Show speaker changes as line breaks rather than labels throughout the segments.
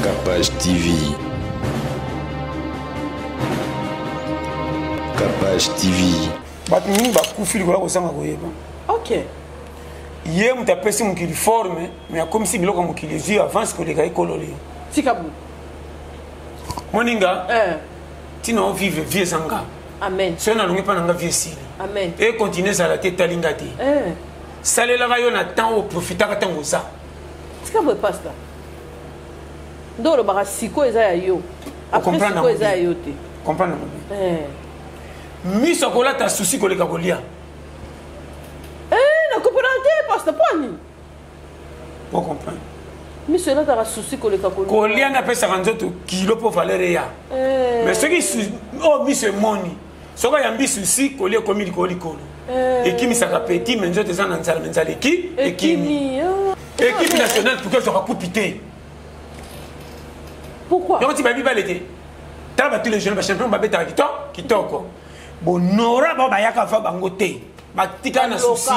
Capage TV. Capage TV.
bato mingi bakufi likolo ya kozanga koyeba
ok
ye moto apesi mokili forme mais akomisi biloko ya mokili ezwi avance koleka ekololi
tika bu
moninga
eh.
ntina ovivre vie eza nga
amen
soki nalongi mpa na nga vie esili
amen
ekontinue ezala te etali nga te
eh.
salelaka yo na temps oyo profitaka ntango oza
tika boye pasta nde olobaka sikoyo eza ya yo après sikoyo eza ya yo te
comprendre yango
eh.
miso akolata susi koleka kolia
eh, nakomprendre te pasta mpo nini
po comprendre
miso elataka susi koleka
kolia nde apesaka nzoto kilo mpo valeur eya
eh.
mais soki oyo miso emoni soki ayambi susi kolia ekomi likolo likolo
eh.
ekimisaka peti me nzoto eza na nzala me nzala eki
ekimi
ah. équipe nationale pourquoi ezwaka coupe te
pourquoi
yango ti bayebi bale te tala bato les jeunes bachampion babetaka kito kitoko bonora bao bayaka va bango te batikala na susi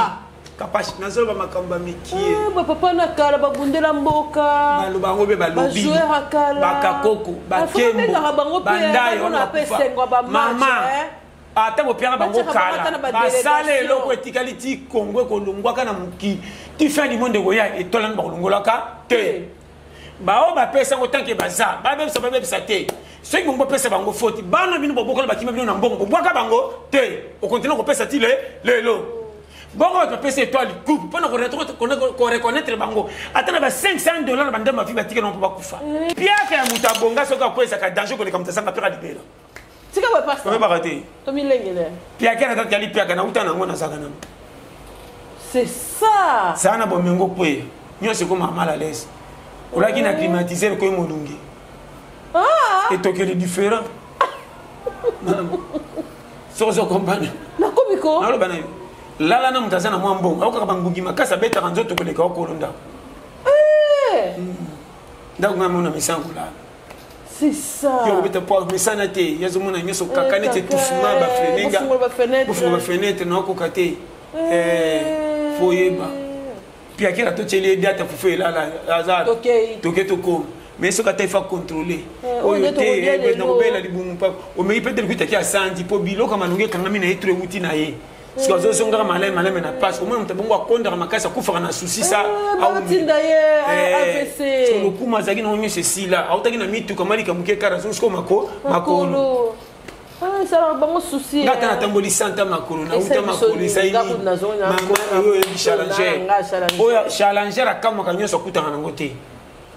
kapashi nazoloba makambo ya mikie
eh, bapapa na kala babundela mboka
baloba yango mpe balobi bakakoko
bakembo
bandayo mama
eh.
ata bopiaka bango kala basala eloko etikali ti kongo ekolongwaka na mokili ti fin du monde ekoya etolami bakolongolaka te baoyo bapesa yango tanke baza babebisa babebisa te soki bongo bopesa bango foti bana bino bobokola bakima bino na mbongo bobwaka bango te okontinue kopesa ti lelo bongo bato bapesa etoile coupe mpo na koreconnaitre bango ata na ba 500 dollar na bandambo mafi batikela mpo bakufa
eh.
piaka ya moto abonga soki akwezaka danger koleka moto azanga piaka libela
tika boye pasta
oyebaka te
tomilengele
piaka na tati yali piaka nauta nango nazalaka nango
c'est ça
zala na bomengo kweya nyonso ekoma mal à l'aise olaki na climatiseur ekoyi molungi
ah.
etokeli différent soki ozo comprendre
nakomi ko
naloba na yo lala na moto aza na mwa mbongo akokaka bangungi makasi abetaka nzoto koleka okolo ndako
eh.
ndako ngai mona misango lala
C'est ça.
Yo kobeta po mesana te ye azomona nyonso kaka neti étouffement bafrenenga bofungola bafenetre na okoka te eh, fo oyeba piakela totyeli ye data fufu elala aza toke tokoma mais soki ata ifa contrôler
eh,
oyo te eh, nakobela libumu mpa omeki mpe te likuitaki asandi mpo biloko ya malongi ekangami na ye tro ewuti na ye sikoyo
Eh.
azozongaka maleme maleme na pasi omona moto bongo akondaka makasi akufaka na susi sa
eh, batinda ye eh, avc
lokumu azalaki nango nyonso esila autaki na mituka malika moke kara azongi sikoyo mako makolo
ah, esalaka bango susi
nga ata natamboli santa makolo nauta makolo esali mama oyo oyebi challenger oyo challenger akamwaka nyonso akutaka nango te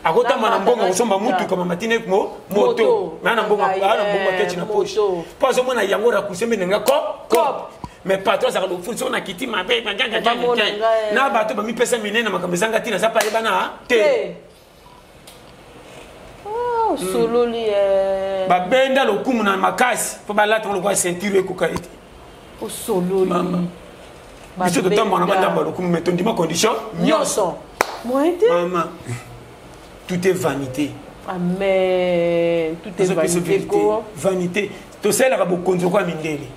akotamba na mbongo akosomba motuka mama tine mo moto me ana mbongo ana mbongo aketi na poche mpo azomona yango raccourci mbe ndenge cop cop mais patron azalaka lofuli soki nakiti mabe na bato bamipesa minene na makambo ezanga ntina aza payebana te
ah, osololi eh.
babenda lokumu na makasi mpo balata ngo lokola ceinture ekoka ye te
osololi
biso totambola na bandambo ya lokumu mais tondima condition
nyonso moyen te
mama tout est vanité
amen tout est vanité ko
vanité tosalelaka bokonzi lokola mindele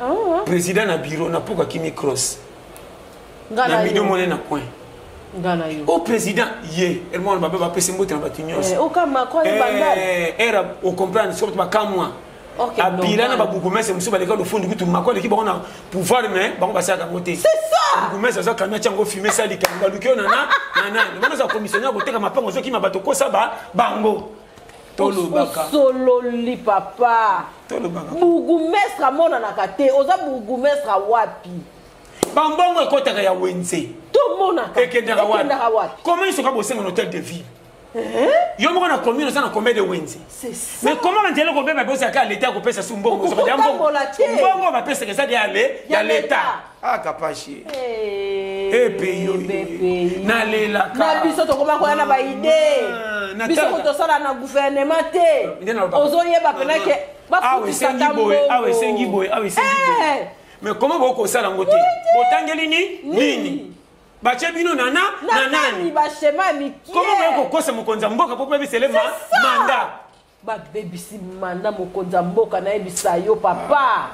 ah.
président na bureau na poko akimi cross na midi omone na coin o président ye elmona babe bapesi mbote na bato nyonso
eh,
era ocomprendre soki bakamwa
Okay,
abila na
normal.
babourgmestre mosusu baleka lofundi kutu mako aleki bango na pouvoir mais bango basalaka yango te bourgmestre aza kami atya yango fume esali likambo baluki yo nana na nani wana oza commissionnaire koteka mapango ozokima bato kosa ba bango tolobaka
osololi papa
tolobaka
bourgmestre amonanaka te oza bourgmestre wapi
bambongo ekotaka ya wenze
tomonaka
ekendaka
ekendaka
wapi
wapi
comment soka bosenga na hotel de ville yo moko na commune oza na combien de wenze mais comment banzela kobeba bozalaka ya leta akopesa su mbongo
Okoki kotambola te.
mbongo bapesaka eza ya le- ya
Ya
leta
leta.
ah kapashi
Eh,
epeyi oyo
bepeyi.
nalelaka
na biso tokoma koya na baide
na
biso
talaka.
ko tosala na gouvernement te
Nde nalobaka.
ozoyeba pena ke
awa
bafutisa
esengi
ta
boye awa esengi boye awa esengi boye
Eh.
mais comment bokosala yango te botangeli ni nini batie bino na na
na
na
nani
nani
bashema ya mikie
comment boye kokosa mokonzi ya mboka mpo babisele
C'est ça.
manda
babebisi manda mokonzi ya mboka nayebisa yo papa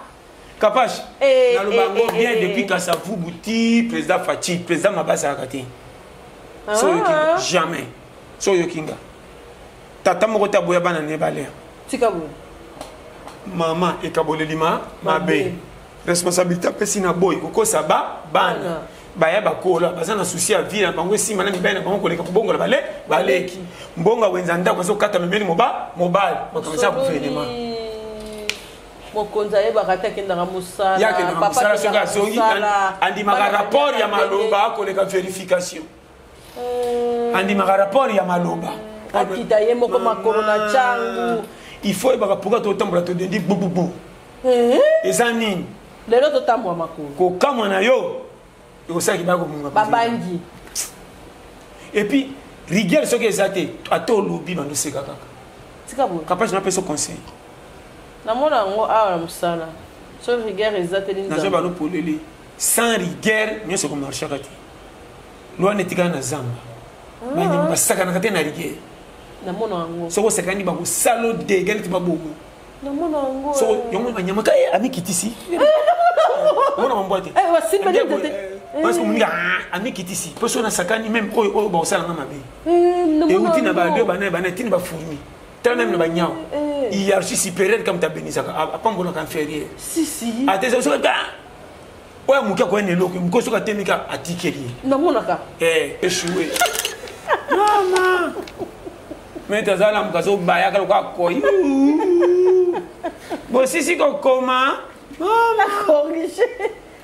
kapash
Eh,
naloba
eh,
yango
eh,
bien
eh,
depuis
eh.
kasavubu ti président faci président maba azalaka te so oyoki nga
Ah.
jamais so oyoki nga Tata moko te aboya bana ne balea.
Tika boye.
Mama ekaboleli ma mabe. Responsabilité apesi na boy kokosa ba bana. Baya bakola baza na souci ya vie na bango esima na mibali na bango koleka kobongola bale baleki. Mbongo awenza ndako azokata memeli moba mobali makambo eza gouvernement.
Mokonzi ayebaka te akendaka mosala.
Ye akendaka mosala soki azongi andimaka rapport ya maloba koleka verification. Andimaka rapport ya maloba.
Akita ye moko makolo na changu.
Il faut yebaka pourquoi totambola todendi bububu. Eza nini?
Lelo totambola makolo.
Kokamwa na yo ekosalaki baya komunga.
Babangi.
Et puis rigueur soki eza te ata olobi bando seka kaka.
Tika boye.
Kapage napesa conseil.
Namona yango awa na mosala. Soki rigueur eza te
nini? Nazo bano polele. Sans rigueur nyonso ekomarchaka te. Loi netikala na zamba. Banyama basakanaka te na rigueur.
Namona yango.
Soki osakani bakosala dégâts neti babongo.
Namona yango.
Soko yango banyama ka amikitisi. Omona bambwa te.
Basimbeli te.
Parce que moninga amikitisi. Mpo soki nasakani même oyo oyo bakosala nga mabe. Euti na bado bana bana tini ba fourmi. Tala même na banyawa. Hiérarchie supérieure comme tabenisaka apambolaka inférieur.
Si si.
Ate soki oyo moke akoya na eloko moke soki atemika atikeli ye.
Namonaka.
Échoué. Mama. Maître azala moto azobayaka lokola koi. Bosisi kokoma.
Mama. Corrigé.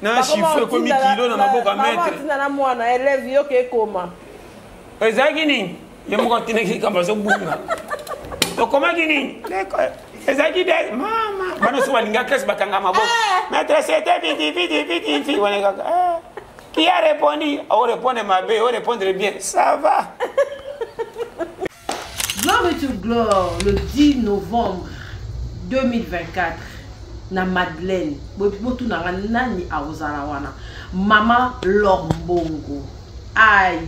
Na chiffre ekomi kilo na maboko ya maître.
Mama na mwana élève yo ke ekoma.
Ezalaki nini? Ye moko atinaki likambo azobunga. Tokomaki nini? Ezalaki de mama. Bana soki balinga classe bakanga maboko. Maître c'était vite vite vite vite wana kaka. Qui a répondu? Oh répondre mabe, oh répondre bien. Ça va.
Glory to gloire, le 10 novembre 2024 na Madeleine. Botunanga nani akozala wana? Mama Lombongo. Aïe.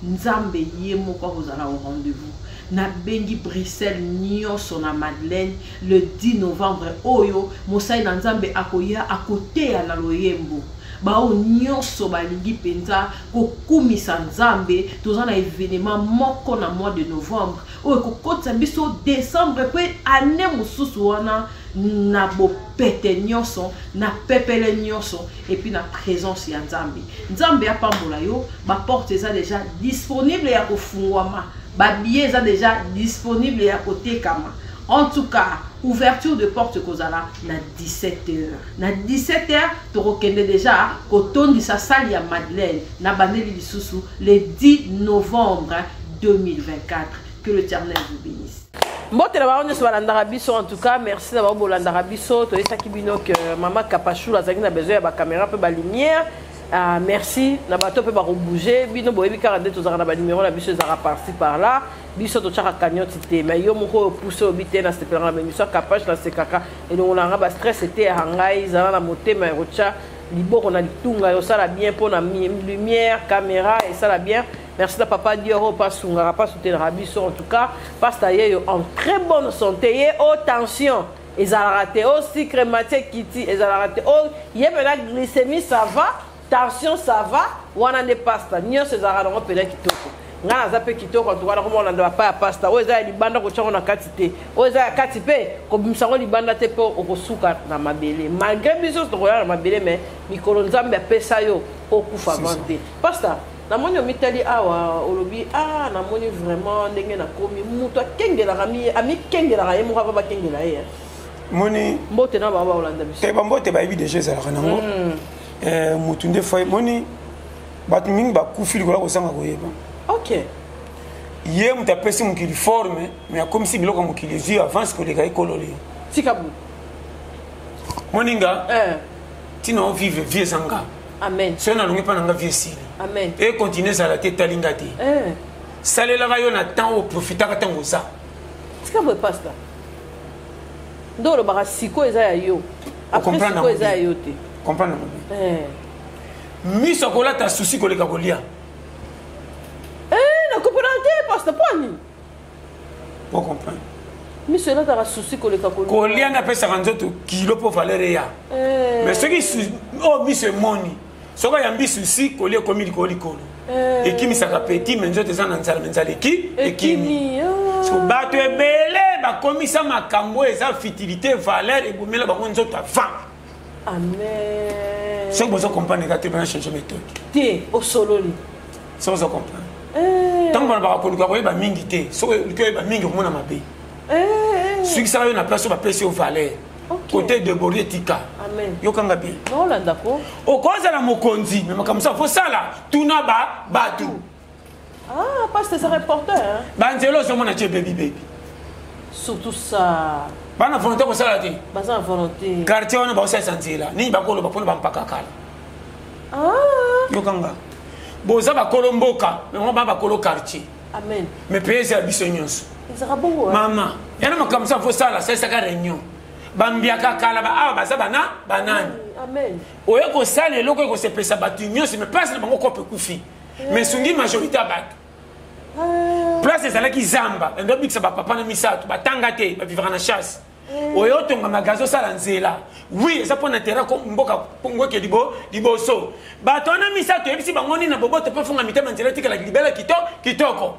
Nzambe ye moko akozala au rendez-vous. Nabengi Bruxelles nyonso na Madeleine le 10 novembre oyo mosali na Nzambe akoya akoteya na loyembo. Bao nyonso balingi mpenza kokumisa Nzambe, toza na événement moko na mois de novembre oyo ekokotisa biso décembre pe année mosusu wana na bopete nyonso, na pepele nyonso et puis na présence ya Nzambe. Nzambe apambola yo, ba porte eza déjà disponible ya kofungwama, ba billets eza déjà disponible ya kotekama. En tout cas, ouverture de porte kozala na 17h. Na 17h tokokende déjà kotondisa salle ya Madeleine na bandeli lisusu le 10 novembre 2024. Que l'Éternel vous bénisse. Mbote na bango nyonso balandaka biso, en tout cas merci na bango bolandaka biso. Toyesaki bino que mama Kapashula azalaki na besoin ya ba caméra pe ba lumière. Merci na bato pe bakobouger bino, boyebi kaka nde tozalaka na ba numéro na biso ezalaka par-ci par-là. Biso totiaka cagnotte te, mais yo moko oyo pousse oyo bi te na sepelaka na émission ya Kapash, na sekaka elongo na nga ba stress ete ya ngai, zala na motema ya kotia liboko na litunga, osala bien mpo na lumière, caméra esala bien. Merci na papa Dioro, pa sungaka, pa soutenaka biso. En tout cas, pasta yeyo en très bonne santé. Ye haute tension ezalaka te, o sucre matie kiti ezalaka te, o ye pena glycémie ça va, tension ça va, wana nde pasta nyonso ezalaka nango pena kitoko. Nga naza pe kitoko, en tout cas nakomona na papa ya pasta oyo eza ya libanda kotia ngo na kati te, oyo eza ya kati pe kobimisa ngo libanda te po okosuka na mabele. Malgré biso tokoya na mabele, mais mikolo Nzambe apesa yo okufa avant te. Pasta, namoni omitali awa olobi ah namoni vraiment ndenge nakomi mutu akengelaka mi amikengelaka ye moko ava bakengela ye.
Moni
mbote na bango baolanda biso.
Eh, bambote bayebi déjà ezalaka nango. Mutu nde foi moni bato mingi bakufi likolo ya kozanga koyeba.
Ok.
Ye mutu apesi mokili forme, mais akomisi biloko ya mokili ezwi avance koleka ekololi.
Tika bu.
Moninga, tina o vivre vie ezanga.
Amen.
Soki nalongi mpa na nga vie esili.
Amen.
E continue ezala te etalinga te. Salelaka yo na temps oyo profitaka ntango oza.
Tika boye pasteur. Nde olobaka siko eza ya yo. Après siko eza ya yo te.
Comprendre ngo bien. Miso akolata souci koleka kolia.
Na comprendre te pasteur po nini?
Po comprendre.
Miso elataka souci koleka kolia.
Kolia nde apesaka nzoto kilo po valeur eya. Mais soki oyo miso emoni, soki ayambi souci kolia ekomi likolo likolo.
Eh.
Ekimisaka petit mais nzoto eza na nzala mais nzala eki ekimi.
Ah.
So bato ebele bakomisa makambo eza futilité valeur ebomela bango nzoto avant.
Amen.
Soki bozo comprendre ka te bana changer méthode.
Te osololi.
Soki ozo comprendre.
Eh.
Ntango balobaka koluka koyeba mingi te soki oluki oyeba mingi okomona mabe.
Eh.
Sukisaka yo na place oyo bapesi yo valeur.
Okay.
Côté débordé tika.
Amen.
Yokanga bien.
Naolanda ko.
Okozala mokonzi mais makambo mosusu fosala tuna ba bato.
Ah, parce que c'est important hein.
Banzela ozomona tie baby baby.
Surtout ça.
Bana volonté kosala te.
Baza na volonté.
Quartier wana baosalisa nzela nini bakoloba mpona bampaka kala.
Ah.
Yokanga. Boza bakolo mboka mais bango ba bakolo quartier.
Amen.
Mais pays ya biso nyonso.
Ezaka bongo.
Mama, yana makambo mosusu fosala salisaka réunion. Bambiaka kala ba awa baza bana banani.
Amen.
Oye kosala eloko ekosepesa bato nyonso mais place na bango kope ekufi. Mais sungi majorité ya bato. Place ezalaki zamba, endo bikisa ba papa na misato, batanga te, ba vivre na chasse. Oyo otonga magasin osala nzela. Oui, eza pona terrain ko mboka pongo ke libo liboso. Bato wana misato yebisi bango nini na boboto pe funga mitema nzela tikala libela kito kitoko.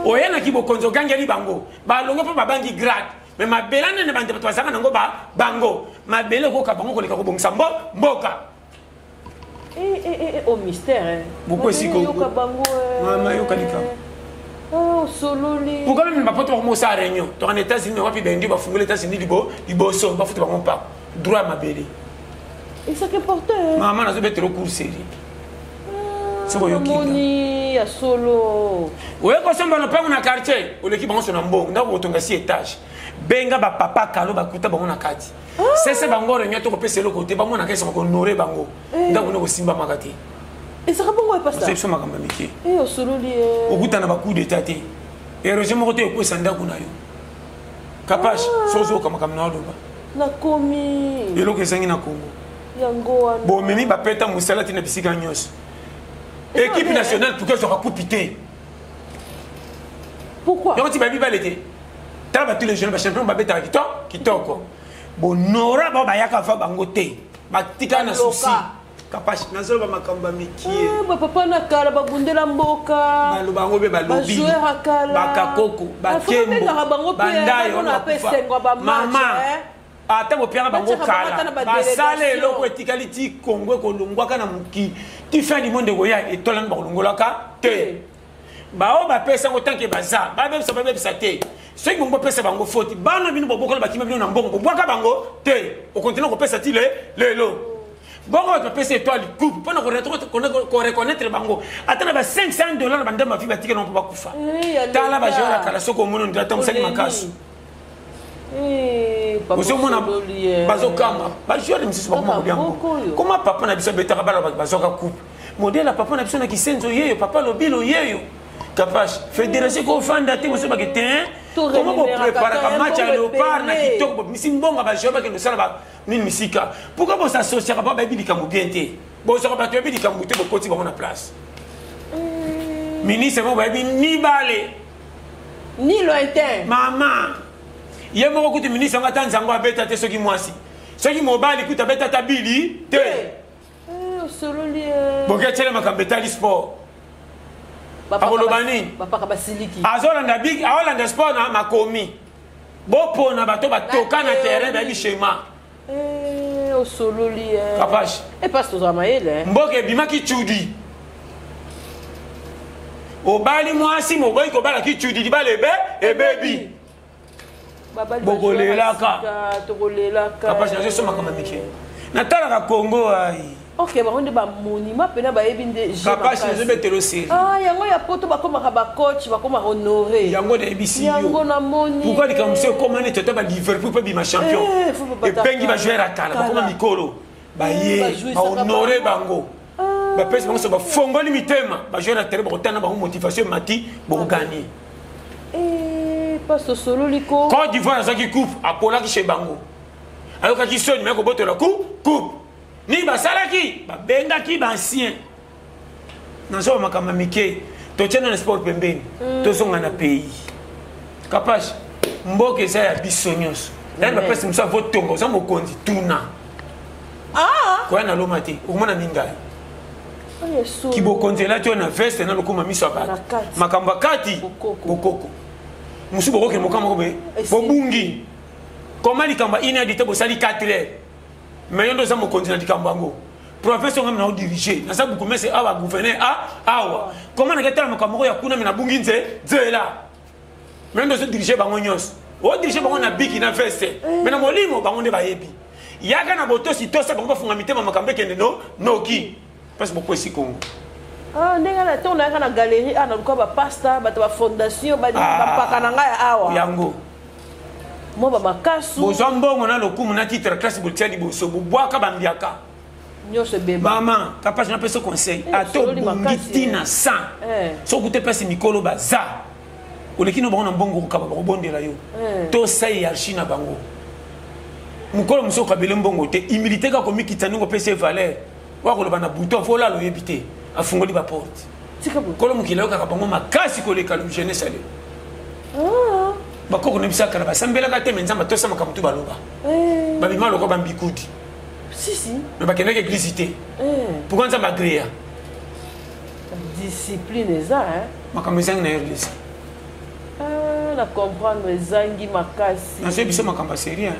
Oye na kibokonzi ogangeli bango. Balongo pe babangi grade. Mais mabela nene bande bato bazaka nango ba bango. Mabele koka bango koleka kobongisa mbo mboka.
Eh eh eh au mystère hein.
Pourquoi si ko
yoka bango eh.
Mama yoka likambo.
Oh sololi.
Pourquoi même bapoto ba mosa réunion? To en États-Unis wapi bendi ba fungule États-Unis libo liboso ba futa bango pa droit mabele.
Et ça qu'importe hein.
Mama nazo betelo cours série. Soko yoki.
Moni ya solo.
Oye kosomba lopango na quartier, oleki bango so na mbongo, ndako kotonga si étage. Benga ba papa kalo bakuta bango na kati. Sese bango réunion to kopesa eloko te, bamona kesa ko honorer bango. Ndako no kosimba maka te.
Ezaka bongo ya pasta.
C'est biso makambo ya mike.
Eh osololi eh.
Okuta na ba coup d'état te. Érosion moko te ekwesa ndako na yo. Kapash, sozo kama makambo na oloba.
Nakomi.
Eloko ezangi na Congo.
Yango wana.
Bomemi bapeta mosala te na bisika nyonso. Équipe nationale pourquoi ezwaka coupe te?
Pourquoi?
Yango ti bayebi bale te. Tala ba tous les jeunes ba champion babetaka kitoko. Bonora ba bayaka va bango te. Batika na souci. Kapash nazoloba makambo ya mikie.
Eh, ba papa na kala babundela mboka.
Baloba yango mpe balobi.
Ba joueur ya kala.
Bakakoko, bakembo.
Babengaka bango mpe
Bandayo,
bamona mpe
bakufa.
esengo ya ba match,
Mama.
eh.
Ata bopiaka bango
Batiaka bango
kala.
ata na ba
Basala
délégation.
eloko etikali ti Congo ekolongwaka na mokili. Ti fin du monde ekoya etolami bakolongolaka te. Bao bapesa yango tant que baza, babebisa babebisa te. Soki bongo bopesa bango faute, bana bino bobokola bakima bino na mbongo, bobwaka bango te. Okontinue kopesa ti lelo. Bongo bato bapesa étoile coupe mpona koreconnaître bango. Ata na ba 500 $ na bandambo ya vie batikela bango mpo bakufa.
Eh, ya
Tala ba
leta.
joueur ya kala soki omoni ndela ntango mosali
Oleli.
makasi.
Eh, papa
Ozomona
Sololi, eh.
bazokamba. Ba joueur misusu bakoma
Kaka
kolia yango.
moko oyo.
Comment papa na biso abetaka bala bato bazwaka coupe? Modèle ya papa na biso na Kisenzo yeyo, papa Lobilo yeyo. Kapash, fédération kofanda te mosusu bake te, hein?
To
Comment
rémunéraka
bopreparaka
te,
match ya
mbongo
Léopard na
ebele.
kitoko, misi mbongo ba joueur bakende kosala ba nini misika. Pourquoi bosasociaka ba bayebi likambo bien te? Bozwaka bato bayebi likambo te, bokoti bango na place. Ministre moko bayebi ni bale.
Ni lointain.
Mama, ye moko kutu ministre yango ata nzango abeta te soki mwasi. Soki mobali kutu abeta ata bili te.
Eh, osololi, eh.
Boke tiele makambo etali sport.
Bapaka
Akoloba nini?
Bapaka basiliki.
Azolanda big, aolanda sport na makomi. Bopona bato batoka na
Na
terrain
théorie.
bayebi schéma.
Eh, osololi, eh.
Kapash.
Eh, parce tozwa mayele, eh.
Mboka ebimaki tshudi. Obali mwasi moboyi kobala ki tshudi libala ebe ebebi.
Babali
Bokolelaka.
basika, tokolelaka.
Kapash nazo makambo mike. Natalaka Congo ai.
Ok, bango nde ba monument pena bayebi nde jeu
Kapash
makasi.
nazo betelo série.
Ah, yango ya poto bakomaka ba coach, bakomaka honoré.
Yango nayebisi yo.
Yango namoni.
Pourquoi likambo mosusu ekóma neti ata ba Liverpool mpe bima champion?
Eh, faut ba
Ebengi ba joueur ya kala, bakóma
Kala.
mikolo. Baye,
Eh, ba jouissaka
ba honoré
bango.
bango. Bapesi bango so bafongoli mitema, ba joueur ya terrain bakotana bango motivation emati, bokoganye.
Eh, passe sololi ko.
Côte d'Ivoire azwaki coupe, apolaki chez bango. Ayokaki soni, mais kobotola coupe. Ni basalaki, babengaki ba ancien. Nazoba makambo ya mike, totie na sport pembeni, tozonga na pays. Kapash, mboka eza ya biso nyonso. Nani bapesi mosusu avotonga, oza mokonzi, tuna.
Ah!
Koya na loma te, okomona mingai. Kibokonzi elati oyo na veste na lokuma miso ya bato, makambo ya kati bokoko mosusu bokokende moka moko boye bobungi koma likambo ya une heure du temps bosali 4 heures, mais yo nde oza mokonzi na likambo yango. Province oyo ngami na odirige, naza bourgmestre awa, gouverneur a awa, koma nake tala makambo moko ya kuna, me nabungi nze nzela. Mais nde ozodirige bango nyonso, odirige bango na biki na veste, mais na molimo bango nde bayebi. Yaka na botosi, tosa bango, bafunga mitema, makambo ekende no noki parce bokwesi Kongo.
Ah, ndenge na ntango nayaka na galerie awa, naluka bapasta, bato bafondation bapaka na ngai awa.
Yango.
Mwa bamakasu.
Bozwa mbongo na lokumu na titre, classe botia liboso, bobwaka bambiaka.
Nyonso ebeba.
Mama Kapasi, napesa conseil. Ata obungi ntina 100, soki okute place mikolo baza, oleki no bango na mbongo, kokaba bakobondela yo. Tosa hiérarchie na bango. Mokolo mosusu okabele mbongo te, humilité kaka, komikitisa ndenge opesi ye valeur. Oyo akoloba na butu avo olala, oyebi te, afungoli baporte. Kolo mokili ayokaka bango makasi koleka jeunesse ale. Bakoko na biso akala basambelaka te, me Nzambe atosa makambo tu baloba. Babima lokola bambikudi, me bakendaki église te. Pourquoi Nzambe agréa?
Discipline eza.
Makambo ezangi na RDC.
Na comprendre, ezangi makasi.
Nazoyi biso makambo ya série.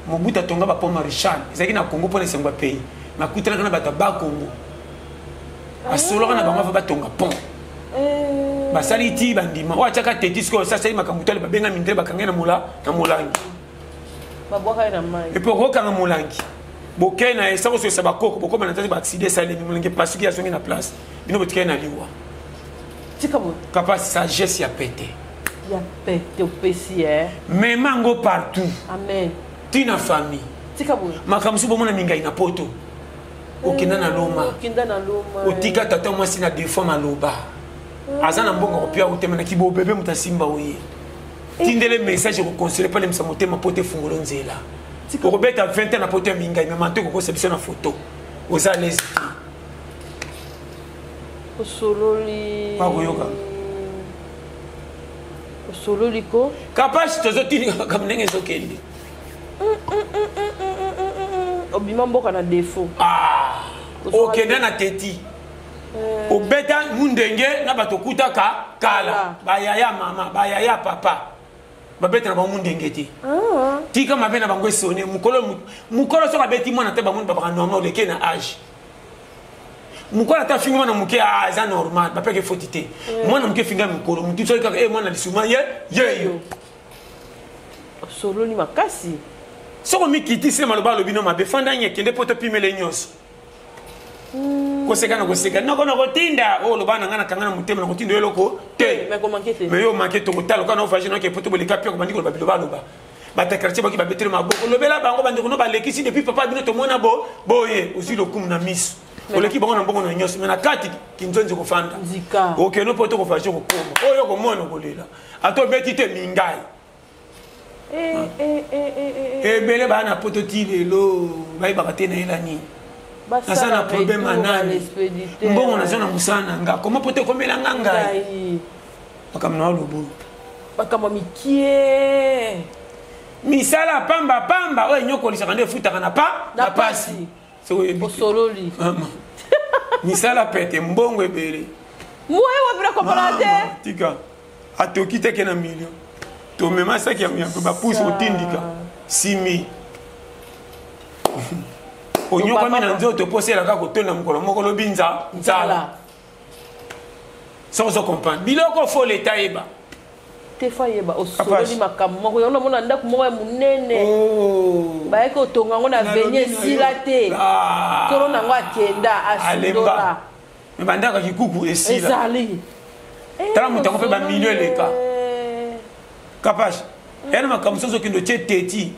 Mobutu atonga bapont maréchal ezalaki na Congo mpona esengo ya pays. Makutanaka na bato ya Bakongo, asolaka na bango afa batonga pont. Basali ti bandima oyo atiaka teti. Sikoyo asali makambo tale, babenga mindele, bakangai na mola na molangi. Epuis okokanga molangi, bokei na ye sango soyesa bakoko, bokoma na tati, baaccident esalemi, molangi epasuki, azongi na place, bino botikali na liwa. Papa, sagesse ya pete.
Ya pete opesi.
Mema yango partout.
Amen.
Tina famille.
Tika boye.
Makambo mosusu bomona mingai na poto, okenda na loma.
Okenda na loma.
Otika tata mwasi na defo maloba, aza na mbongo kopia otemanaki bobebe, moto asimba oye tindele message ekokonsole mpo alemisa motema po te efungolo nzela. Okobeta 20 ans na poto ya mingai, me manto ekokosa biso na foto, oza lese te.
Osololi.
Bakoyoka.
Osololi ko.
Kapasi, tozotindika makambo ndenge ezokende.
Obima mboka na défaut.
Okenda na teti, obeta mundenge na bato okutaka kala, bayaya mama, bayaya papa, babeta na bango mundenge te. Tika mabe na bango esone. Mokolo mokolo soki abeti mwana te, bamoni babaka normal, oleke na age. Mokolo ata afingi mwana moke, ah, eza normal, bapeke foti te. Mwana moke efinga mikolo, motu soki kaka e mwana lisuma ye yeyo.
Osololi makasi.
Soki omikitisi na maloba, alobi no mabe, fanda nye, kende mpo topimele nyonso. Koseka na koseka noko na kotinda oyo oloba na ngai, nakanga na motema, na kotinda oyo eloko te. Me yo omake, tokotala oka na ovage noke po toboleka pia kobandi koloba biloba aloba. Bato ya quartier baki babeteli maboko, lobela bango, bandeko no balekisi depuis papa bino tomona bo boye. Ozwi lokumu na miso, oleki bango na mbongo na nyonso, me na kati kinzonzi kofanda. Okende mpo tokofage kokoma oyo komona kolela, ata obeti te mingai. Ebele baa na poto ti lelo bayebaka te nayela nini, naza na problème ya nani, mbongo naza na mosala na nga, koma po te ekomela nga ngai makambo na olobo.
Makambo mikie.
Misala pamba pamba oyo enyokolisaka nde efutaka na pa na pasi.
Osololi.
Misala pete, mbongo ebele.
Moye wapi na kopona te.
Tika atoki teke na milio, tomema saki ya bapusi otindika simi, onyokwami na nzoto mpo oselaka kotonda mokolo moko lobi nzala. Soki ozo comprendre biloko, fo leta yeba.
Te, fa yeba. Osololi makambo moko yango. Namona ndako moko ya monene, bayaki kotonga yango na veni, esila te, nkolo nango akenda, asundola.
Me bandako ya kikuku esila.
Ezali.
Tala moto yango mpe bamilio eleka. Kapage eya na makambo mosusu, okende otie teti,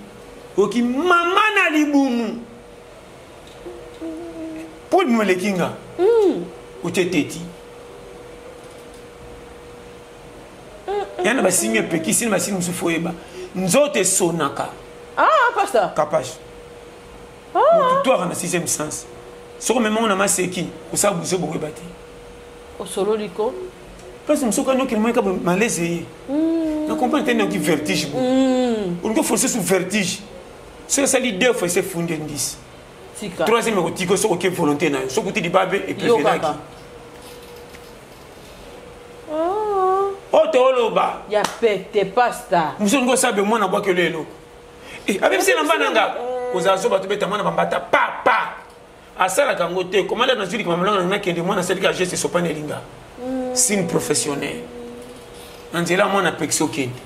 oki mama na libumu mpo libumu eleki nga, otie teti ya na basingi epekisi na basingi mosusu. Oyeba nzoto esonaka. Kapage, motu twaka na sixième sens, soki omemango na maseki, osala buzo, bokoyeba te.
Osololi ko.
Place mosusu okani okende moyeka malaise ye na comprendre te, noki vertige bo olingi oforce su vertige. Soki esali deux fois, ese funde ndisi.
Tika.
Troisième ekotika soki oke volonté na yo, soki okuti libabe eprevenaki. Oyo tooloba
ya pete, pasta.
Mosu olingi osala be mwana abwakelo eloko, abebisi elamba na nga, kozala so bato beta mwana bambata pa pa, asalaka yango te. Koma lelo nazwi likama molanga nakende, mwana asalika geste esopani elinga signe professionnel na nzela, mwana apekisi okende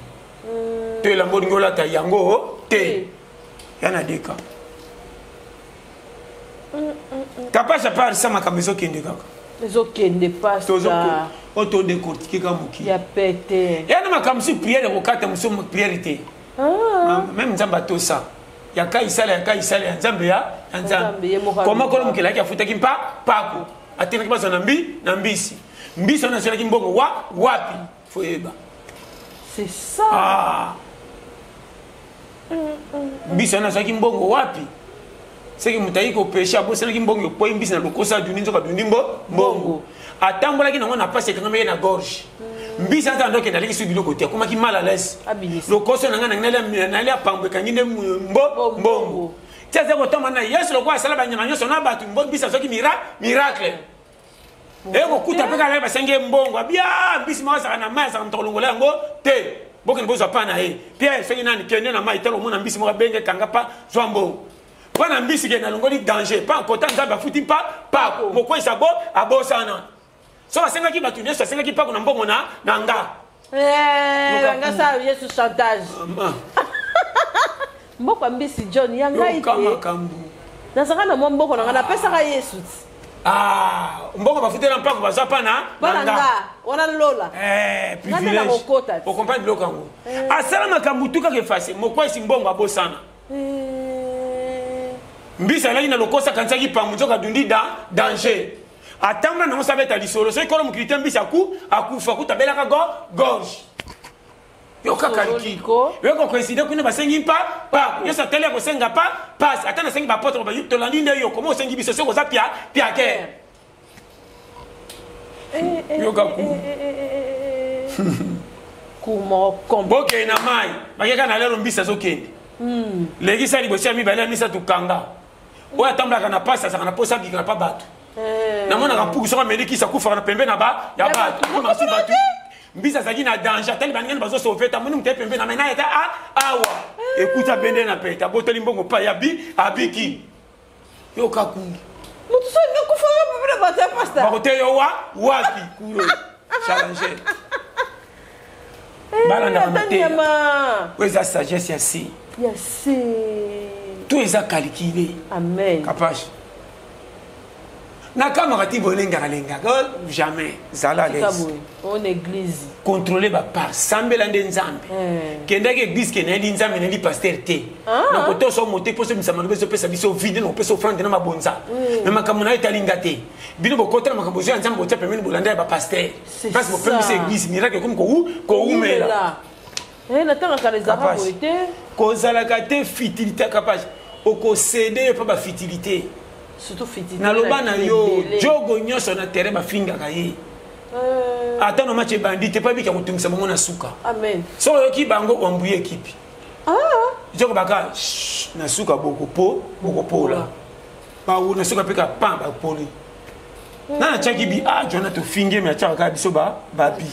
to elamba olingi olata yango te ya na deka kapasha par sa makambo ezokende kaka.
Ezokende, pasta.
Oyo todecortike kaka mokili.
Ya pete.
Ya na makambo mosusu, priere ekokata mosusu priere te. Meme Nzambe atosa ya kaisala, ya kaisala, ya Nzambe ya Nzambe. Koma kolo mokili ayaki, afutaki mpa pako, atengaki bazwa na mbi na mbisi. Mbisi wana azwelaki mbongo wa wapi? Fo yeba.
C'est ça.
Ah. Mbisi wana azwaki mbongo wapi? Seki moto ayaki kopeshe, abosanaki mbongo, ekwei mbisi na lokoso, adundi, nzoka adundi mbo mbongo atambolaki nango na pasi, ekangamaki na gorge. Mbisi aza ndoki, aleki su biloko te, akomaki mal à l'aise.
Abimisi.
Lokoso na ngai nalia pambo ekangi nde mbo mbongo ti aza kotamba na Yesu lokola asala banyama nyonso na bato. Mbisi azwaki miracle, ekokuta mpe kaka basengi ye mbongo, abia mbisi moko azalaka na mai, azalaka moto akolongola yango te, bokende bozwa pa na ye. Pierre soki nani, kende na mai, tala omona mbisi moko, abenge, kanga pa, zwa mbongo mpo na mbisi, kende, alongoli danger pa kota, Nzambe afuti mpa pako mokwesa bo abosana. So asengaki bato nyonso, asengaki pako na mbongo na nga.
Nga sa Yesu chantage. Mboko ya mbisi, John, ya ngai
yoka
te.
Makambo.
Nazalaka na mwa mboko na ngai, napesaka Yesu ti.
Ah, mbongo bafutela mpako bazwa pa na
mpa na nga wana lola. Nga nde nakokota ti.
Okomprendre biloko yango, asala makambo tu kaka efase mokwesi mbongo abosana. Mbisi alaki na lokoso, akanisaki pambu, nzoka adundi da danger, atambola nango so abeta lisolo soki kolo mokili te, mbisi aku akufa kuta abelaka go gorge. Yoka kaliki.
Soliko.
Yoka coïncide kuna basengi mpa pa Yesu atali ya kosenga pa pasi, ata nasengi bapotre ba tolandi nde yo koma osengi biso soki oza pia piake. Yoka ku.
Cours moko complet.
Bokende na mai, bakeka na lelo, mbisi azokende lekisa liboso ya mibale, ya misato, kanga oyo atambolaka na pasi, azalaka na posa abikaka pa bato. Namonaka mpuku soki ameli kisi, akufaka na pembe na ba ya bato. Masu bato, mbisi azalaki na danger, atali baningani bazosauve, tamoni moto ye pembe na mai na ete a awa ekuta bende na pete, abotoli mbongo pa ya bi abiki. Yoka kungi.
Moto so alingi akufaka pembe na bato ya pasta.
Bakote yo wa wapi kuro challenger balandaka
Ata
mateya.
nyama.
Oyo eza sagesse ya si.
Ya se.
To eza calcule.
Amen.
Kapage nakamaka ti boye, olengaka lengaka jamais, zala à
Tika
l'aise.
boye on église.
Contrôle bapart, sambela nde Nzambe. Kendaki église, ke nayeli Nzambe, nayeli paster te. Na kotosa omo te, mposo ebimisa maloba ezopesa biso vide, na kopesa offrande na mabonza. Me makambo na yo etalinga te, bino bokotala makambo ozwi ya Nzambe, botia pembeni, bolanda ya bapaster.
C'est
Place bopemisa
ça.
église, miracle ekomi koumela.
Natangaka na ezalaka
Kapage.
boye te.
Kozalaka te futilité, kapage okosede yo mpe bafutilité.
Surtout futilité.
Naloba na yo,
ebele.
Jogo nyonso na terrain bafingaka ye. Ata na match ebandi te, mpo abika kotungisa bango na suka.
Amen.
Soki oyoki bango wambuye ekipe, jogo baka shh, na suka bokopo bokopola bawu na suka mpe ka pan bapoli na natiaki bi ah jona tofingi me atiaka kaka biso ba babi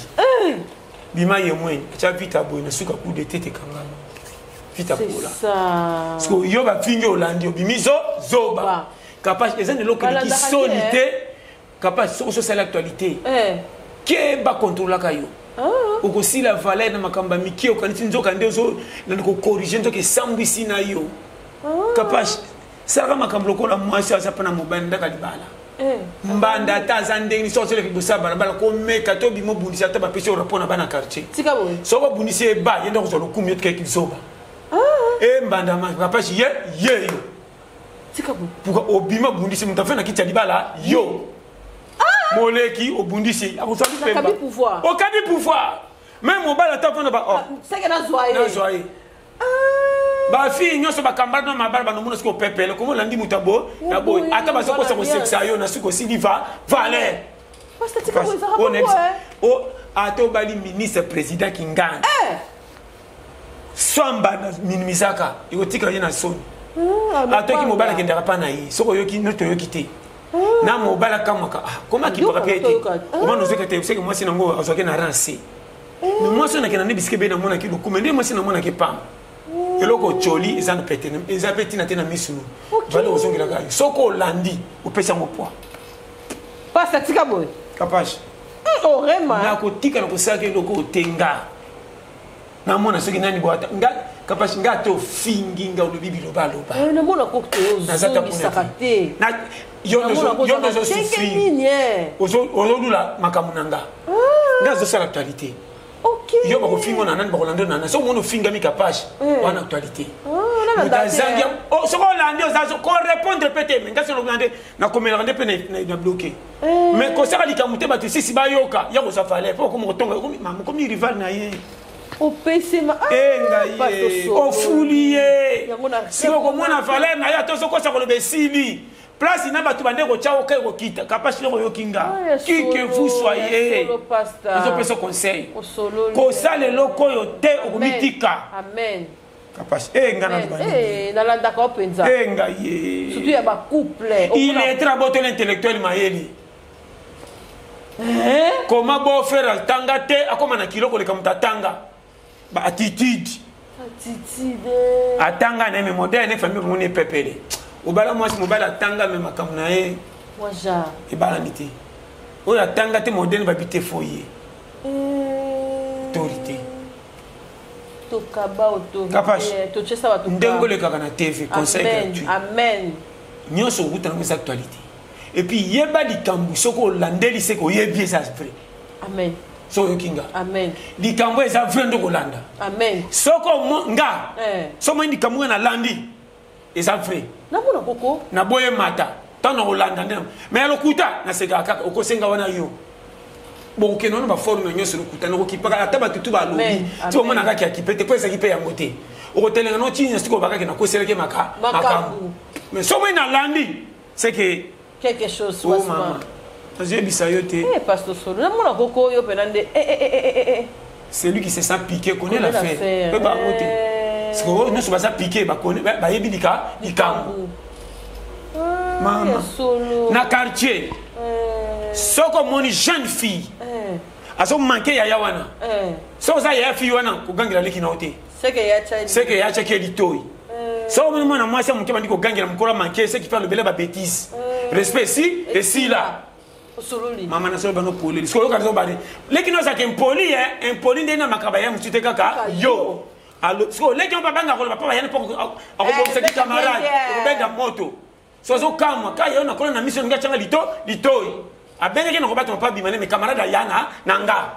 bima ye mweni atya vita boye na suka coup de tete ekangama vita
C'est
pola.
ça.
Parce que yo bafingi, olandi, obimi zo zoba.
Ba.
Kapage eza na eloko eleki
Balandaka
soni
te,
te. Kapage soki ososala actualité, ke bakontrolaka yo, okosila valeur na makambo ya mike, okanisi nzoka nde ozolanda kokorige, nzoka esambwisi na yo. Kapage salaka makambo lokola mwasi aza mpe na mobali ndaka libala. Mbanda ata aza ndenge soki azoleka liboso ya balabala, komeka to obima obundisi, ata bapesi yo rapport na bana quartier.
Tika boye.
Soki obundisi ye ba ye nde akozwa lokumu, yo tikaki zoba e mbanda kapage ye ye yo.
Tika boye.
Pourquoi obima obundisi moto afe na kiti ya libala, yo moleki obundisi, akozwa lipemba.
Nakabi pouvoir.
Okabi pouvoir même mobali ata afanda ba oh,
seke nazwa ye.
Nazwa ye. Bafille nyonso bakambana na mabala, banomona soki opepele komo olandi moto abo ya boye, ata bazokosa kosekisa yo, na suki osili va valeur.
Pasteur, tika boye, ezalaka
Oyo
bongo,
nayebisa-
eh.
O, ata obali ministre président kingani, swamba na minimisaka, ekotika ye na soni. Atoki mobali akendaka mpa na ye, soki oyoki noti oyoki te na mobali akamwaka, ah, koma akipaka mpe te, omana ozoka te, seke mwasi nango azwaki na rang c. Mais mwasi oyo nakenda nde bisika ebe namonaki lokumu, nde mwasi namonaki pamba. Eloko otyoli eza na pete, eza mpe ntina te na misu no vale ozongelaka yo. Soki olandi, opesi yango poids.
Pasta, tika boye.
Kapage.
Orema.
Nakotika na kosalaka eloko otenga namona soki nani boata nga Kapasi, nga ate ofingi nga, olobi biloba aloba.
Namona kote ozongisaka te.
Yo nde ozosouffrir, ozolula makambo na nga. Nga azosala actualité, yo bakofinga na nani, bakolanda na nani? Soki omoni ofingami, Kapage, wana actualité, moto azangi. Soki olandi, oza korépondre mpe te. Me nga soki olandi, nakomelaka nde mpe na bloqué. Mais kosala likambo te, bato sisi bayoka ya kozwa valeur mpo okoma kotonga, okomi rival na ye.
Opesema.
Ngai ofuli ye, sikoyo okomona valeur na ye. Ata ozokosa koloba, esili place na bato bande kotya oke kokita. Kapasi, eloko oyoki nga, qui que vous soyez, ezopesa conseil, kosala eloko oyo te, okomitika.
Amen.
Kapasi, e nga naloba.
Nalandaka yo mpenza.
E ngai ye.
Surtout ya bacouple.
Il est très abotoli intellectuel mayeli. Koma beau-frère atanga te, akóma na kilo koleka moto atanga. Baattitude. Atanga na ye, me modele ne famille bamoni epepele. Obala mwasi, mobali atanga, me makambo na ye ebalani te. Oyo atanga te, modele babi te, fo ye autorité.
Tokaba autorité, totiesa bato.
Ndenge olekaka na TV, conseil gratuit.
Amen.
Nyonso okuta nango eza actualité. Et puis yeba likambo, soki olandeli, seke oyebi eza vrai.
Amen.
Soki oyoki nga.
Amen.
Likambo eza vrai nde kolanda.
Amen.
Soki nga, soki omoni likambo nga nalandi eza vrai.
Namona koko.
Naboye mata ntango na kolanda nde, mais ya lokuta nasekaka kaka. Okosenga wana yo bokokende wana baforme nyonso lokuta, nakokipaka ata bato tu balobi ti omona kaka akipe te, mpo ezalaki mpe yango te. Okotelenga no ntina sikoyo bakaki nakoselaki makambo. Mais soki omoni nalandi, c'est que
quelque chose.
Oh mama, nazoyebisa yo te.
Eh, pasteur Solo, namona koko oyo mpena nde.
Celui qui se sent piqué connaît l'affaire. Mpe bango te, sikoyo nyonso baza piqué, bayebi likambo. Mama, na quartier, soki omoni jeune fille azomanke yaya wana, soki oza yaya fille wana, kogangela leki na yo te, seke ya tiaki ye litoi. Soki omoni mwana mwasi ya moke bandi kogangela mokolo amanke, seki mpe alobela babêtises, respect esi esila. Mama, nasolo bano poleli. Sikoyo oyoka bane leki no azalaka impoli, e impoli nde na makaba ya mosu te, kaka yo. Sikoyo leki yango babanga koloba mpo bayani, mpo akobongisaki camarade, okobenda moto. So azokamwa ka yo nakola na miso, ninga tianga lito litoi, abengaki na kobatama mpo abima ne, me camarade aya na nga.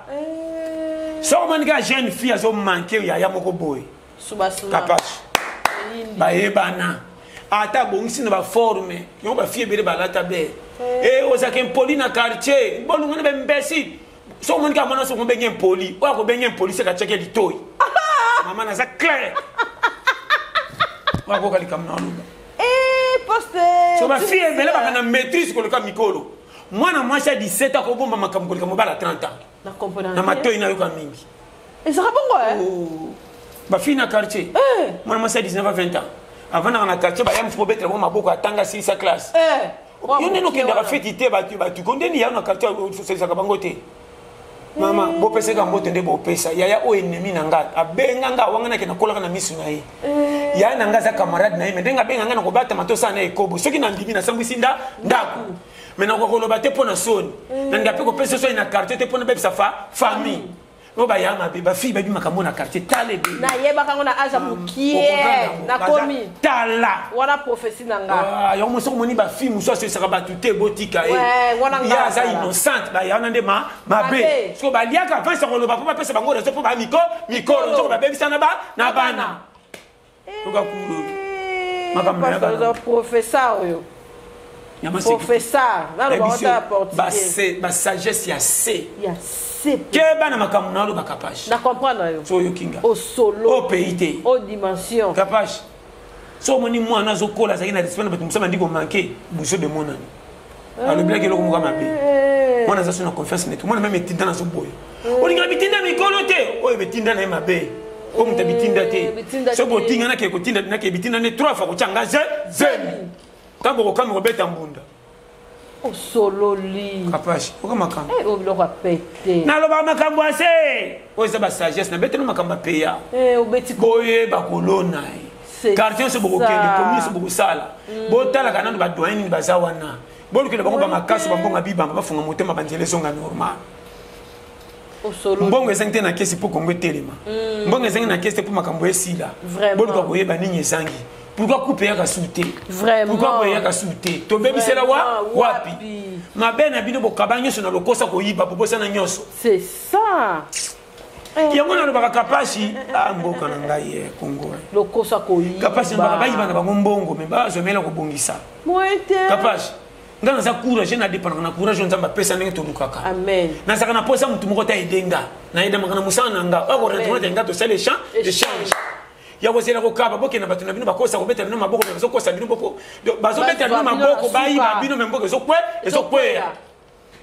Soki omoni kaka jeune fille azomanke yaya moko boye, Kapasi, bayebana, ata abongisi na baforme yango, bafille ebele balata be e ozalaka impoli na quartier, bolunga na bembesi. Soki omoni kaka mwana, soki obenge impoli, oyo akobenge impoli, seka tiaki litoi. Mama, naza clair, oyo akoka likambo na oloba. So bafille ebele baka na maîtrise koleka mikolo. Mwana mwasi ya 17 akobomba makambo koleka mobali ya 30 ans. Na matoi nayoka mingi.
Ezaka bongo.
Bafille na quartier, mwana mwasi ya 19 a 20 ans avandaka na quartier, baya mosu kobetela bango maboko, atanga, asilisa classe. Yo ndeni okendaka feti te, batuko ndeni ya na quartier, osalisaka bango te. Mama, bopesaka mbote nde bopesa yaya oyo ennemi na nga abenga nga wanga, nake nakolaka na misu na ye. Yaya na nga aza camarade na ye, me ndenge abenga nga na kobatama, tosala na ekobo. Soki nandimi, nasambwisi nda ndako, me nakoka koloba te mpo na soni. Nalinga mpe kopesa soni na quartier te mpo nabebisa famille oyo baya mabe. Bafille bayebi makambo na quartier, tala ebele.
Nayebaka yango na age ya mokie, nakomi.
Tala.
Wana prophétie na nga.
Yango moso omoni bafille mosusu asolisaka bato te, botika ye. Ye aza innocente, baya wana nde mabe. Siko baliaka avance koloba mpo bapesa bango raison, mpo bamiko mikolo nzoko babebisa na bana. Yoka kulu
makambo. Professeur oyo, professeur, naloba portugais.
Basagesse ya c.
Ya c.
Keba na makambo na oloba, Kapage.
Na comprendre yo.
So oyoki nga.
Osolo.
O pays te.
O dimension.
Kapage, so omoni mwana azokola, azalaki na respect na bato mosusu, bandi komanke buso bemonani, alobelaki eloko moko mabe, mwana aza so na confiance nete mwana meme etinda nazoboya. Olingaka bitinda mikolo te, oyo betinda na ye mabe. Oyo moto abitinda te.
Eh, bitinda
Soki
te.
botinga nake kotinda nake bitinda nde trois fois kotya nga zemi. Ntango bokokami kobeta mbunda.
Osololi.
Kapashi, oka makambo.
Eh, oyo biloko ya pete.
Nalobaka makambo ya se. Oyo eza basagesse, nabeteli makambo ya peya.
Eh, obeti
Boyeba kolona ye.
C'est
Quartier nyonso bokokende,
ça.
commune nyonso bokosala. Botalaka nano badoyen nini baza wana. Bolukela bango bamakaso, bambongo bibamba, bafunga motema, banzela ezonga normal.
Osololi.
Mbongo ezangi te na kesi mpo Kongo etelema. Mbongo ezangi na kesi te mpo makambo esila.
Vraiment.
Boluka koyeba nini ezangi. Pourquoi coupe eyaka su te?
Vraiment.
Pourquoi boye eyaka su te? Tobebisela wa
Vraiment,
wapi?
wapi?
Mabe na bino bokaba nyonso na lokosa koyiba, bobosana nyonso.
C'est ça. Eh,
Yango nalobaka Kapashi, ah, mboka na ngai eh, Kongo.
Lokosa koyiba.
Kapashi nalobaka bayiba na bango mbongo, me bazomela kobongisa.
Moyen te.
Kapashi, nga naza courage, nadépendaka na courage oyo Nzambe apesa ndenge tolukaka.
Amen.
Nazalaka na posa motu moko te ayedenga, nayedamaka na mosala na nga oyo korencontre nga, tosala échange ya kozela kokaba. Bokenda bato na bino bakosa kobeta bino maboko, me bazokosa bino boko, donc bazobeta bino
Bazwa bino
maboko,
na
bayiba
suka.
bino, me mboka ezokweya.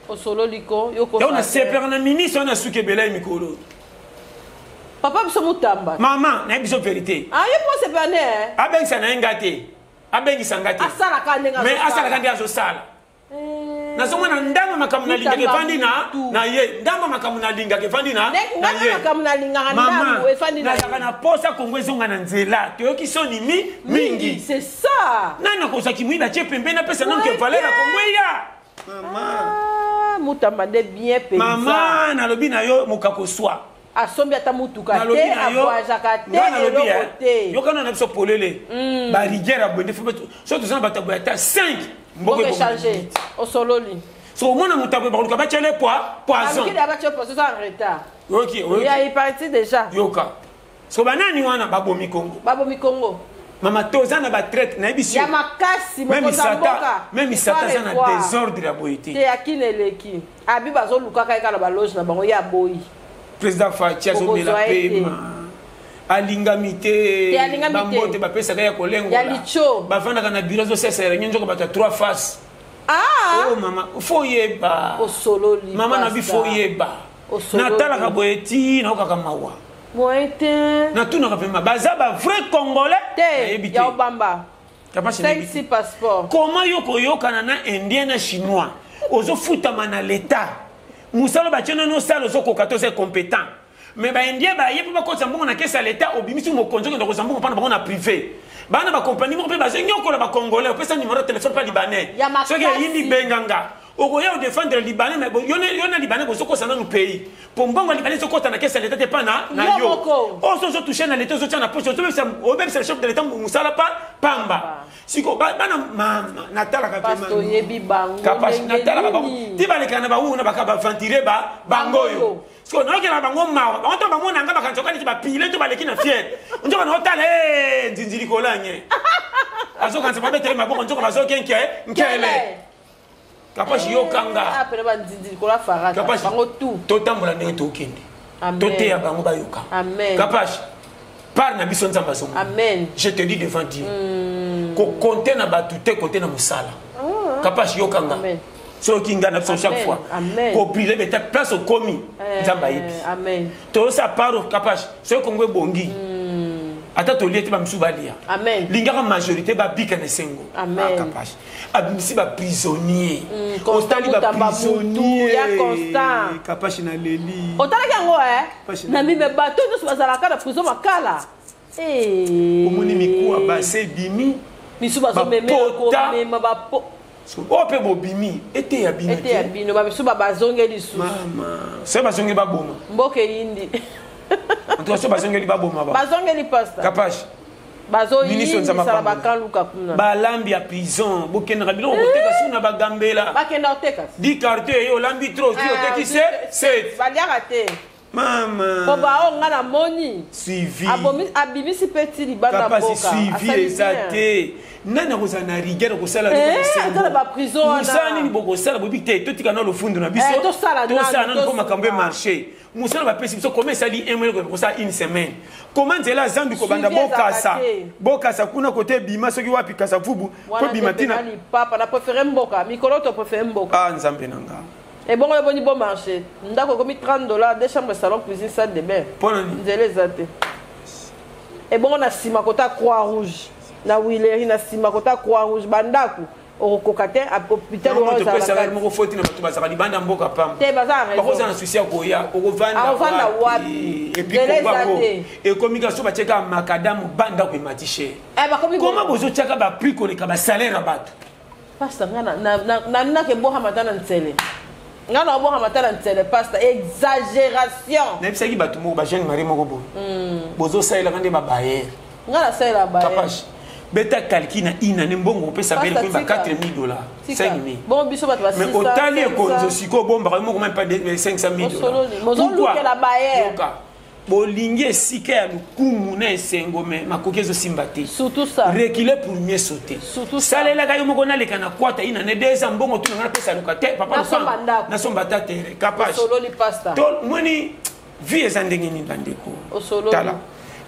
Osololi ko yo
Yango nasepelaka na ministre wana suki ebele ya mikolo.
Papa biso Mutamba.
Mama, nayebi biso vérité.
Ah, ye mpo sepela ne, eh?
Abengisa na ye nga te, abengisa nga te.
Asalaka ndenge
Mais
azosala.
asalaka nde azosala.
Eh.
Nazomona ndambo makambo nalingaka
Mutamba
efandi na
mutu.
na ye, ndambo makambo nalingaka efandi na na
Nga
ye.
makambo nalingaka
Mama,
ndambo efandi na
nazalaka
ye.
na posa Kongo ezonga na nzela. Toyoki soni mi mingi.
C'est ça.
Nani akozwaki moyibi atie pembeni, apesa nanu ke
Ouais,
valeur ya
te.
Kongo eya. Mama.
Ah, Mutamba nde bien mpenza.
Mama, nalobi na yo mokako swa.
Asombi ata mutuka
Nalobi
te,
na yo,
avoyageaka te,
nga nalobi,
eloko
eh,
te.
yokana na biso polele. Barigueur ya boye nde so toza na bato ya boye ata 5, mboka
mboka
ebonga.
échange. Osololi.
So omona moto ya boye, bakoluka batiele poison.
Amikili abatie poison, eza en retard.
Oyoki, oyoki.
Ya eparti déjà.
Yoka, so banani wana babomi Kongo?
Babomi Kongo.
Mama, toza na batraite, nayebi si
Ya makasi.
même
Mokonzi ya
sata
mboka,
même sata aza na
faut revoir.
désordre ya boye te.
Te, ya kini eleki. Abi bazolukaka ye kaka na baloge na bango, ye aboyi.
Président Faci azomela
Bokozwa ye te.
pema, alingami te.
Te, alingami te.
Bambote bapesaka ya
Ya
kolengola.
licho.
Bavandaka na bureau, azosesela nyonso bato ya trois face.
Ah!
Oh mama, fo oyeba.
Osololi.
Mama na bi, fo
Pasteur.
oyeba.
Osololi.
Natalaka boye ti naokaka mawa.
Moyen te.
Natunaka pema, baza bavrai Congolais?
Te.
Nayebi te.
Ya obamba.
Kapasi, nayebi
5
te.
6 passeport.
Comment yo koyokana na Indien, na Chinois, ozofutama na l'État, mosala batie nano osala, ozokoka te, oza compétent, mais baindien baye mpo bakotisa mbongo na kesi ya l'État, obimisi mokonzi, okenda kozwa mbongo mpana bango na privé, bana bakompani moko mpe bazonyokola bacongolais. Opesa numéro ya téléphone mpa Libanais.
Ya makasi.
Soki eyindi, benganga, okoya odefendre Libanais, mais yo na Libanais bozokosa nanu pays, po mbongo ya Libanais ezokota na kesi ya l'État te, mpa na
Yo
yo.
moko.
Oyo so ozotouche na l'État, ozotia na poche, obebisa le chef de l'État mosala pa pamba. Siko bana mama, natalaka
Pasteur, oyebi bango
Kapashi,
ndenge
natalaka bango
nini?
ti balekaka na bawuna, baka baventire ba bango oyo.
Bango.
Siko naokela bango mawa, bango to bamona nga, bakanisa neti bapile to baleki na fiere, nzoka naotala e nzinzi likolo ya nye, azokanisa babetele maboko, nzoka bazoke nke nkele. Kapashi, yokanga.
Apele banzinzi likolo ya farata.
Kapashi,
Bango tout.
totambola ndenge tokende.
Amen.
Toteya bango bayoka.
Amen.
Kapashi, part na biso, Nzambe azomona.
Amen.
Je te dis devant Dieu, kokonte na bato te, kote na mosala. Kapashi, yokanga.
Amen.
Soki nga na biso chaque
Amen.
fois
Amen.
kobrile beta place okomi, Nzambe ayebi.
Amen.
Toyosa paro. Kapashi, soki Kongo ebongi, ata tolie te, bamisusu balia.
Amen.
Lingaka majorité babika na esengo.
Amen.
Ah, Kapashi, abimisi baprisonnier.
Constant
Otali
Mutamba Mutu, ya Constant.
Kapashi, na leli.
Otalaki yango e
Pasi
na mime, bato nyonso bazalaka na prison Makala. Eh.
Omoni mikuwa base ebimi.
Misu bazomemela.
Bapota.
Komema bapo.
Oyo mpe bobimi, ete ya bino
Ete ya
te.
bino, bamisu bazongeli lisusu.
Mama, soki bazongeli, baboma.
Mboka eyindi.
En tout cas, soki bazongeli, baboma ba.
Bazongeli, pasteur.
Kapashi, ministre Nzambe
Bazoyindisa na
apambola.
bakanluka kuna.
Balambi ya prison, bokendaka biloko koteka su na bagambela.
Bakenda koteka.
Di carton eye, olambi trop, ti oteki se set.
Baliaka te.
Mama.
Po bao nga namoni
Suivi.
Abimisi mpe ti libanda
Kapasi,
mboka.
suivi
Asali
eza
bien.
te. Nani akozala na rigueur kosala?
Eh, ata na baprison wana.
Mosala nini bokosala? Boyebi te, totika na lofundu na biso.
Eh, tosala nanu,
Tosala nanu mpo
tosunga.
makambo emarché. Mosala bapesi biso, koma esali un mois, kosala une semaine, koma nzela ya Zambi kobanda.
Suivi ezalaka
Bokasa
te.
bokasa kuna kote ebima soki wapi, Kasa Vubu po
Wana
bima
te
ntina.
pena lipapa na préféré mboka, mikolo to préféré mboka.
Ah, Nzambe na nga.
Ebongo eboni bon marché, ndako ekomi 30 dollars, deux chambres, salon, cuisine, salle de bain.
Mpo na nini?
Nzela eza te. Ebongo na sima kota Croix Rouge na Willery na sima kota Croix Rouge bandako okokoka te hôpital
wana topesaka moko foti na bato bazalaka libanda mboka pamba
te baza na raison
bakozala na susi ya koya okovanda
wapi
epuis kongo ekomi kaka so batiaka makadamu bandako emati cher
eh,
koma bozotiaka baprix koleka basalaire ya bato
pasta nga nanaka ebwakama ata na nsele nga na obwakama ata na nsele pasta exagération
nayebisaki bato moko bajeune marie moko boye bozosalelaka nde babayere
nga nasalela bayere
beta calcul na ina ne mbongo opesa bele koyeba 4000 dollars 5000
bon biso bato
mais otali ekonzo sikoyo obombaka yo moko meme pas 500 000 dollars
bozolukela bayere
Bolingi esika ya lokumu na esengo mais makoki ezosimba te.
Surtout ça.
Reculer pour mieux sauter.
Surtout ça.
Salelaka yo moko naleka na kwata ina ne deux ans mbongo tuna nga napesa luka te papa
Nasomba ndako.
Nasomba ta terrain kapage.
Osololi pasta.
To moni vie eza ndenge nini bandeko.
Osololi.
Tala.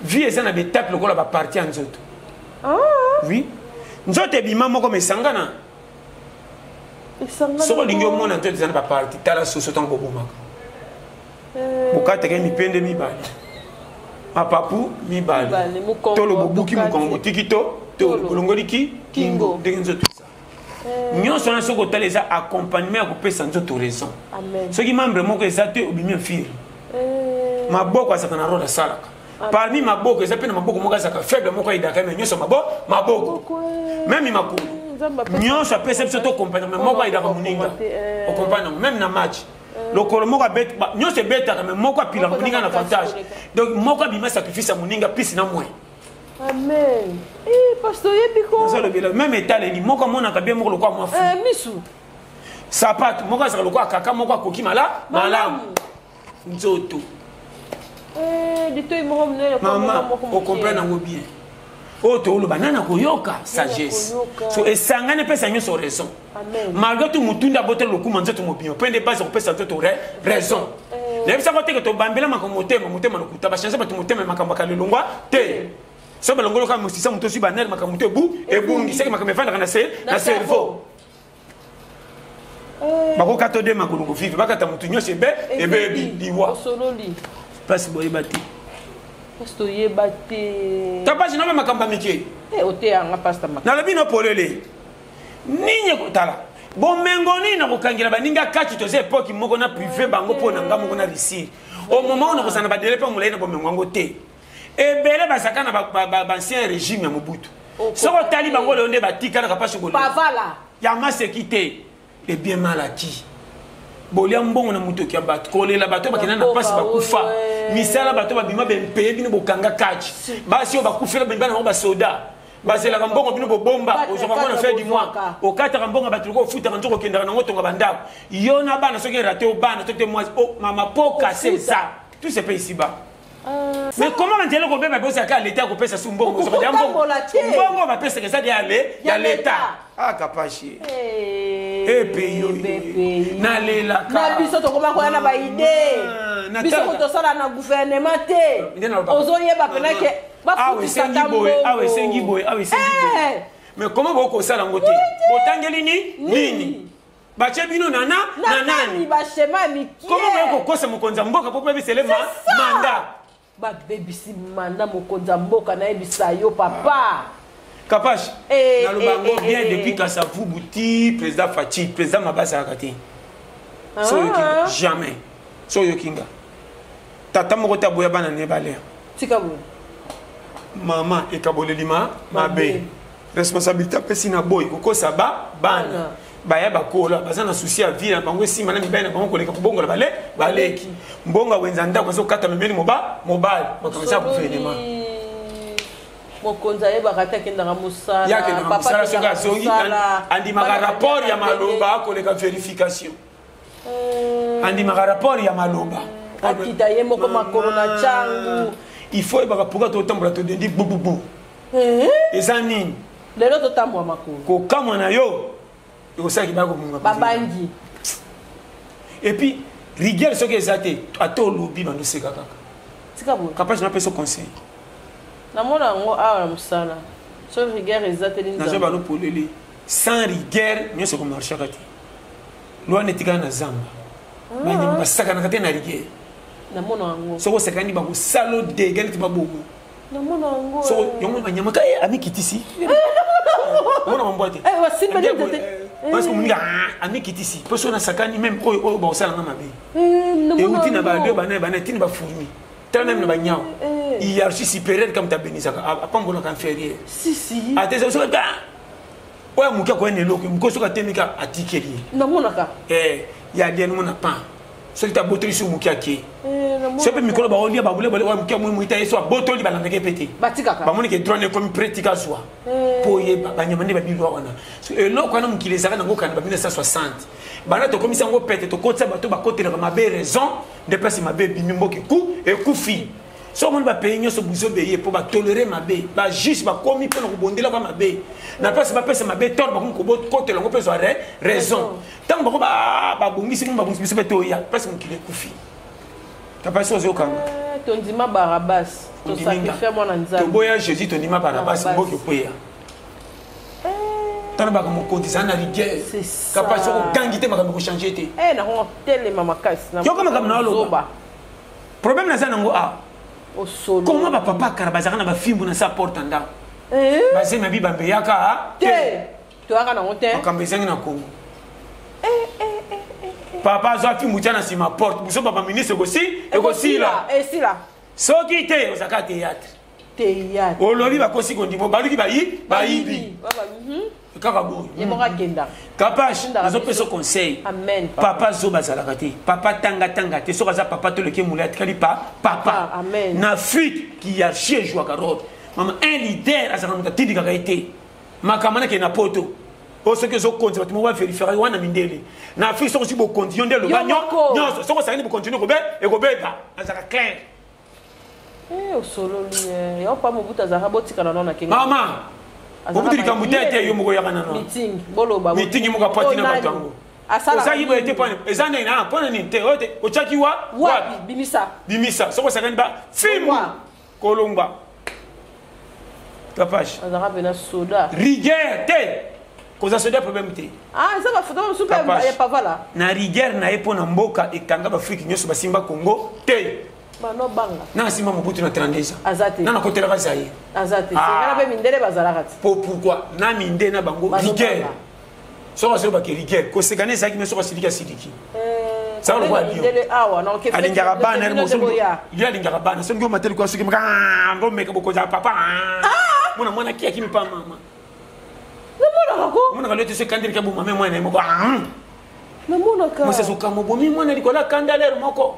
Vie eza na betape lokola ba partie ya nzoto.
Ah.
Oui. Nzoto ebima moko mais esangana.
Esangana.
Soki olingi omona nzoto eza na ba partie tala soso ntango bobomaka.
Eh.
bokataka ye mipende mibale mapapu mibale tolo bobuki mokongo botiki to tolo bolongoli ki kingo ndenge nzoto eza eh. nyonso wana soki otala eza accompagnement ya kopesa nzoto raison soki membre moko eza te obimi infirme eh. maboko azalaka na role asalaka parmi maboko eza mpe na maboko moko azalaka faible moko ayidaka me nyonso maboko meme makolo nyonso apesa biso tokompagna me moko ayidaka moninga okompagna meme na match lokolo moko abet nyonso ebetaka me moko apilaka moninga na avantage donc moko abima sacrifice ya moninga pisi na moin
amen eh, pasteur oyebi ko
nazolobela meme etaleli moko amonaka bien moko lokola mwa
eh, misu
sapato moko azalaka lokola kaka moko akoki mala malamu nzoto
eh, litoi moko monene
mama okomprendre yango bien oyo tooloba nani akoyoka sagesse so esangani epesa nyonso raison malgré tout motunda abotela lokuma nzoto mobima mpe nde base kopesa nzoto raison eh. nayebisaka teke tobambela makambo motema motema lokuta bachange bato motema makambo akalelongwa te so balongoloka mosisa moto ozwi banere makambo moto ebu ebungi seke makambo efandaka na cerveau eh. bakokata ode makolo kovive bakata motu nyonso ebe ebebi liwa place boyeba te
place toyeba te
tapasi nabe makambo ya mike
eh, oteyanga pasta
nalobi no polele nini ekotala bomengo nini nakokangela baninga kati toza epoki moko na prive bango mpo na nga moko na risir au moment oyo nakozala na badele mpe molai na bomengo yango te ebele bazalaka na baancien régime ya mobutu soki otali bango lelo nde batikalaka mpasi
kolela
ya maseki te le bien mal acquis bolia mbongo na motoki ya bato kolela bato bakenda na mpasi bakufa misala bato babima bempeye bino bokanga kati basi oyo bakufela bimba na bango basoda bazelaka mbongo bino bobomba ozwaka ngo na fin du mois okataka mbongo bato loko ofutaka nzoko okendaka nango otonga bandako yo na bana soki erate obana soki te mwasi oh, mama po kase eza tout se paye ici bas euh, mais comment banzela kobeba bozalaka ya leta akopesa su mbongo mbongo bapesaka eza ya leta ah kapashi epeyi eh, nalelaka
na biso tokoma koya na baide
ah,
biso kotosala na gouvernement te ozoyeba mpena ke
awa esengi boye awa esengi boye awa esengi boye eh. mais comment bokosala yango te botangeli ni nini batie bino na na
na nani bashema ya mikie
comment boye kokosa mokonzi ya mboka mpo babisele ma manda
babebisi manda mokonzi ya mboka nayebisa yo papa
kapash
eh,
naloba yango
eh,
bien
eh,
depuis kasavubu ti président faci président mabe azalaka te so oyoki
ah.
jamais so oyoki nga tata moko te aboya bana ne balea
tika boye
mama ekaboleli ma mabe responsabilité apesi na boyi kokosa ba bana baya bakola baza na souci ya vie na bango esima na mibali na bango koleka kobongola bale baleki mbongo awenza ndako azokata memeli moba mobali makambo eza gouvernement
mokonzi ayebaka te akendaka mosala
ye akendaka mosala soki azongi andimaka rapport ya maloba koleka verification
eh.
andimaka rapport ya maloba
akita ye moko makolo na cangu
il faut oyebaka pourkoi totambola todendi bububu
eh?
eza nini
lelo totambola makolo
kokamwa na yo ekosalaki baya komunga
babangi
et puis rigueur soki eza te ata olobi bandoseka kaka
tika boye
kapage napesa conseil
namona yango awa na mosala soki rigueur eza te
nazo bano polele sans rigueur nyonso ekomarchaka te lwana etikala na zamba ah. banyama basakanaka te na rigueur
namona yango
soki osakani bakosala dega neti babongo.
Namona yango.
So yango banyama ka eh, amikitisi. Omona bambwa te.
Eh, basimba nde te.
Parce que moninga ah, amikitisi. Mpo so nasakani meme oyo oyo bakosala nga mabe. Euti na ba deux bana bana tini ba fourmi. Tala meme na banyama. Hiérarchie supérieure comme tabenisaka apambolaka inférieur.
Si si.
Ate so oyo moke akoya na eloko moke soki atemi ka atikeli ye.
Namonaka.
Eh, ya liani mona pan. Soki tabotoli so moke ake. Soki mpe mikolo baolia babule bale oyo moke amoi moita ye so abotoli balandaka ye mpe te.
Batikaka.
Bamoni ke droit ekomi prêt tika azwa. Mpo oyeba banyama nde babilwa wana. Eloko wana mokili ezalaka nango kana ba 1960. Banda tokomisa yango pete tokotisa bato bakotelaka mabe raison nde place mabe ebimi mboka eku ekufi. Soki omoni bapays nyonso buzoba eye mpo batolere mabe, bajuge bakomi mpo na kobondelaka mabe na place bapesa mabe tort, bakomi kotela yango mpe ezwa raison. Ntango bango babongisi ngo babongisi biso mpe toya place mokili ekufi. Kapasi ozokanga.
Eh, tondima Barabas, tosacrifie mwana Nzambe.
Toboya Jésus, tondima Barabas, mboka ekweya. Tala baka mokonzi ezala na rigueur. Kapasi okogangi te makambo ekochange te.
Eh, nakotelema makasi.
Yoka makambo na oloba. Problème naza nango awa. Comment ba papa kala bazalaka na bafimbu na sa porte ndako.
Eh?
Bazemi ya bibambe yaka
te. Toyaka nango te.
Makambo ezangi na Congo. Papa azwa fimbu tia na nsima porte. Biso papa ministre ekosi ekosila.
Esila.
Soki te ozalaka théâtre.
Théâtre.
Olobi bakosi kondimo baluki bayi bayibi. Kaka boye.
Ye moko akenda.
Kapash, nazopesa conseil.
Amen.
Papa zoba azalaka te. Papa tanga tanga te. Soki aza papa toleki mule atikali pa papa.
Ah, amen.
Na Afrique qui hiérarchie ejouaka rôle. Mama un leader azalaka moto atindikaka ye te. Makambo nakende na poto. oyo soki ozokonzi bato moko baverifiaka wana mindele na Afrique soki osi bokonzi yo nde eloba nyonso soki osangani bokonzi no ekobeba azalaka clair.
Eh, osololi eh. Yo pa Mobutu azalaka botikana nano na kenga.
Mama, Mobutu likambo te te yo moko yaka nano.
Meeting, boloba.
Meeting moko apwati na bato yango. Ozalaki boye te pona eza ndenge na pona nini te oyo te otyaki wa
wapi bimisa.
Bimisa soki osakani ba fimbu kolongwa. Kapash.
Azalaka pena soda.
Rigueur te. Koza soda problème te.
Ah, eza ba photo mosusu pe ya pavala.
Na rigueur na ye pona mboka ekanga ba Afrique nyonso basimba Congo te.
Bano banga.
Na simba Mobutu na 32 ans.
Aza te.
Na nakotelaka Zaïre.
Aza te. Ah. Sengana pe mindele bazalaka te.
Po pourquoi na mindele na bango rigueur. Soki azolobaka rigueur, koseka na ezalaki mais soki asiliki asiliki.
Eh,
Sala lokola
mindele awa na oke.
Alingaka bana ye alingaka bana. Soki omateli kwa soki meka ngomeka bokonzi ya papa.
Ah!
Mwana mwana ki akimi pa mama.
Namonaka ko.
Mwana kalete se kandeli ka boma mwana ye moko.
Namonaka.
Mwasi azokamwa bomi mwana likolo akanda lere moko.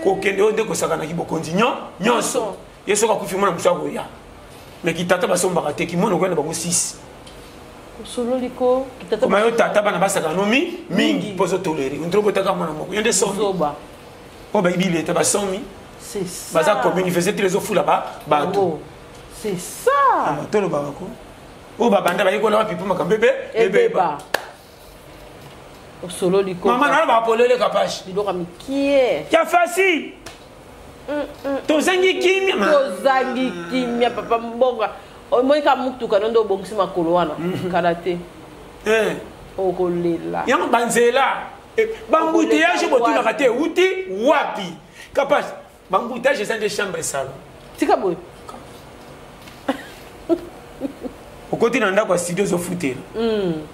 Kokende oyo nde kosakanaki bokonzi nyonso. Ye soki akufi mwana mosusu akoya. Mais kitata basombaka te, kimwana okoya na bango 6.
Osololi ko kitata.
Koma yo tata bana basaka no mi mingi mpo ozotolere. Ondro botaka mwana moko. Yo nde somi.
Zoba.
Oyo bayibi leta basomi.
C'est ça.
Baza commune faisait te ezofula ba bato.
C'est ça.
Tolobaka ko. Oyo babanda bayekola wapi mpo makambo ebe ebeba.
Osololi ko.
Mama na ba polele kapashi.
Biloko mikie.
Ya facile. Tozangi kimia.
Tozangi kimia papa mbonga. Omoni ka mutuka no ndo obongisi makolo wana. Kala te.
Eh.
Okolela.
Yango banzela. Bambouteillage botunaka te euti wapi? Kapashi, bambouteillage eza nde chambre salon.
Tika boye.
Okoti na ndako ya studio ozofutela.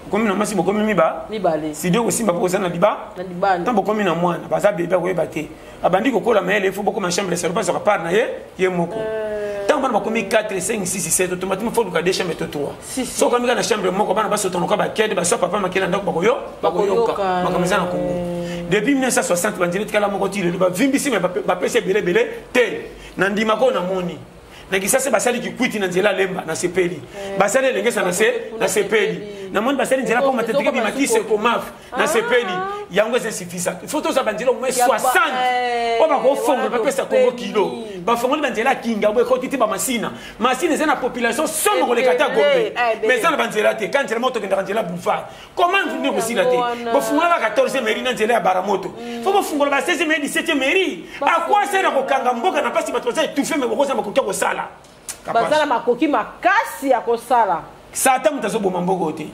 Okomi na mwasi bokomi
mibale.
Studio kosimba po koza na liba.
Na libanda.
Tango bokomi na mwana, baza bebe akoyeba te. Abandi kokola mayele, il faut bokoma chambre salon parce que part na ye, ye moko. Tango bana bakomi 4, 5, 6, 7, automatiquement faut luka deux chambres to 3.
Si, si.
Soki okomi kaka na chambre moko, bana basotana lokola bakede, baswa papa makela ndako bakoyo, bakoyoka.
Bakoyoka.
Makambo eza na Congo. Depuis 1960, banzela etikala moko ti lelo, bavimbisi mais bapesi ebele ebele te. Na ndimaka oyo namoni. Na Kisasa basali kikwiti na nzela Lemba na sepeli. Basali elengesa na se na sepeli. Na moni basali nzela po matete ki matise ko maf na sepeli. Yango eza insuffisant. Il faut toza banzela au moins 60. O ba ko fongola ba pesa Congo kilo. Ba fongoli banzela kinga bo ekoti te ba masina. Masina eza na population somo koleka ta Gombe. Mais eza na banzela te. Quand nzela moto kendaka nzela boulevard. Comment vous venez kosila te? Bo fongola ba 14e mairie na nzela ya Baramoto. Faut bo fongola ba 16e mairie, 17e mairie. À quoi sert na kokanga mboka na pasi bato baza étouffé mais bokoza makoki ya kosala?
Baza na makoki makasi ya kosala.
Satan moto azoboma mboka te.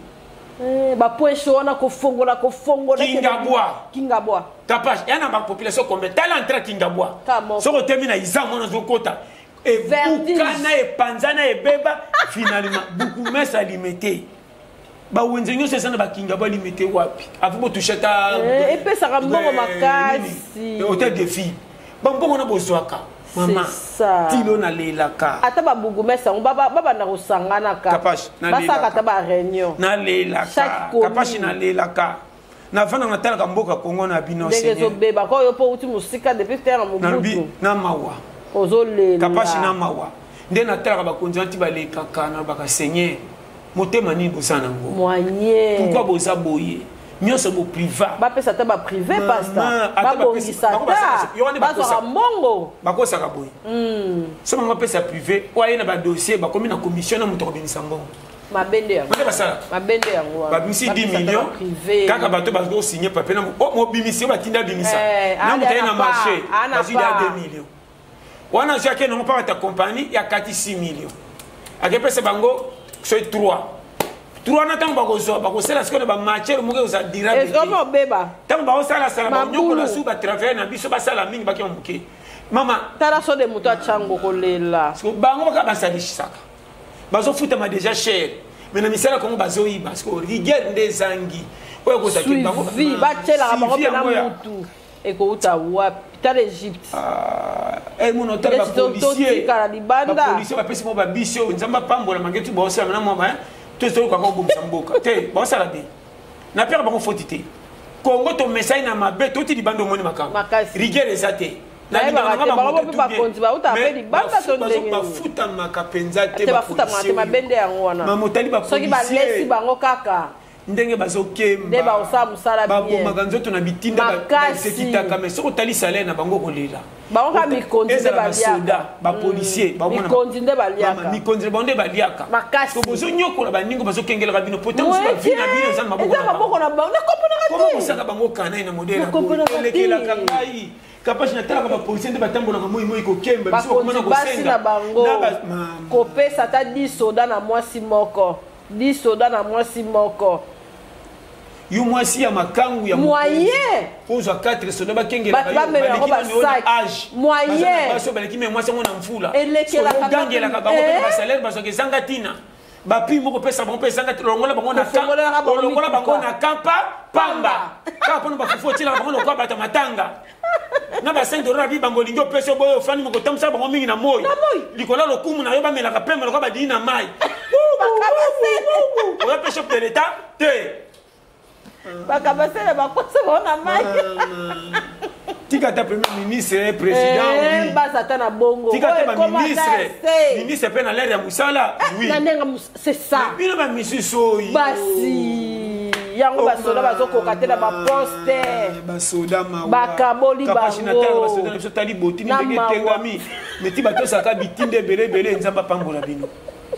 Ba point chaud wana kofongola, kofongola.
Kingabwa.
Kingabwa.
Kapash, ya na ba population combien? Tala entrée Kingabwa.
Ka moko.
Soko temi na Iza mwana zokota. Ebukana, epanzana, ebeba. Finalement bourgmestre alimete bawenze nyonso eza na bakinga balimete wapi avant botouche ata
eh, epesaka mbongo makasi.
Hotel de ville, bambongo na bozwaka, mama, tilo nalelaka.
Ata babourgmestre yango babanda kosanganaka, basalaka ata baréunion.
Nalelaka, Kapashi, nalelaka. Navanda, natalaka mboka Kongo na bino.
Ndenge ezobeba ko, yo mpo outi mosika depuis terre Mobutu.
Na mawa.
Ozolela.
Kapashi, na mawa nde natalaka bakonzi wana ti balekaka, nalobaka: "Seigneur, motema nini boza nango?
Moyen.
Pourquoi boza boye nyonso bopriva?"
Bapesa ata baprivé, pasteur, babongisa ata, bazwaka mbongo.
Bakosaka boye. So bango bapesa privé, oyo aye na badossier, bakomi na commission na moto akobimisa mbongo.
Mabende yango.
Bande basalaka.
Mabende yango wana.
Babimisi 10 millions kaka, bato bazosigne papier na mobimisi oyo batinda abimisa na moto aye na marché, bazwi da 2 millions wana, azwi ake nango mpa bata compagnie ya kati 6 millions, akepesa bango soki 3 3 na ntango bakozwa, bakosala sikoyo na bamatière moko ekozala durable.
Obeba.
Ntango baosalasala, banyokola su batravaille na biso, basala mingi, bakima moke, mama.
Tala so de moto atyango kolela.
Bango baka basalisaka, bazofutama déjà cher, mais na misala Kongo bazoyiba. Parce que rigueur nde ezangi oyo
kozaki. Bango batielaka bango mpe na mutu ekouta wapi? Tala Egypte.
Mona, otala bapolicier.
Libanda.
Bapolicier bapesi mo babisi oyo Nzambe apambola manke tu baosala na mwa tozolokaka kobomisa mboka te, baosala bien na pere bango foti te. Kongo tomesai na mabe, toti libanda, omoni makambo, rigueur eza te.
Bakonzi bauta mpe libanda to ndenge?
Bafutamaka mpenza te.
Bafutamaka te, mabende yango wana.
Otali.
Soki balesi bango kaka.
Ndenge bazokemba.
Nde baosala mosala.
Babomaka nzoto na bitinda, basekitaka, mais soki otali salaire na bango, kolela.
Bango kaka mikonzi nde
baliaka, bapolicier.
Mikonzi nde baliaka.
Mikonzi bango nde baliaka.
Makasi.
Bozonyokola baningo, bazokengelaka bino, pourtant mosu bavi na bino eza na
maboko na bango.
Nakomponaka kosaka bango kanai na modele elekelaka ngai. Kapasi, natalaka bapolicier nde batambolaka moi moi kokemba.
Bakonzi basi na bango, kopesa ata 10 soda na mwasi moko, 10 soda na mwasi moko.
Yo mwasi ya makangu ya
moyen.
Ozwa 4 soda bakengela.
Bato bamema yango basac. Moyen.
Basi baleki me mwasi yango na mfula.
Elekelaka.
Ogangelaka bango mpe basalaire bazwaka ezanga ntina. Bapi moko pesa bango mpe ezanga, longola bango na olongola bango na kampa pamba kaka mpona bafufu otielaka bango lokola bato ya matanga na ba 5 $ bi bango. Olingi opesi oboyo, ofandi moko, otambwisaka bango mingi na moi likolo ya lokumu na yo, bamelaka pembe lokola badini na mai. Oyo mpe chef de l'État te.
Bakabasele bakosa bango na mai.
Tika ata premier ministre, président.
Baza ata na bongo.
Tika ata baministre, ministre mpe na l'heure ya mosala.
Oui, na ndenge, c'est ça.
Bino bamisusu oyo.
Basi yango, basoda bazokoka te na baposte.
Basoda.
Bakaboli bango.
Basoda na biso, tali botini ndenge etengami meti, batosaka bitinda ebele ebele. Nzambe apambola bino,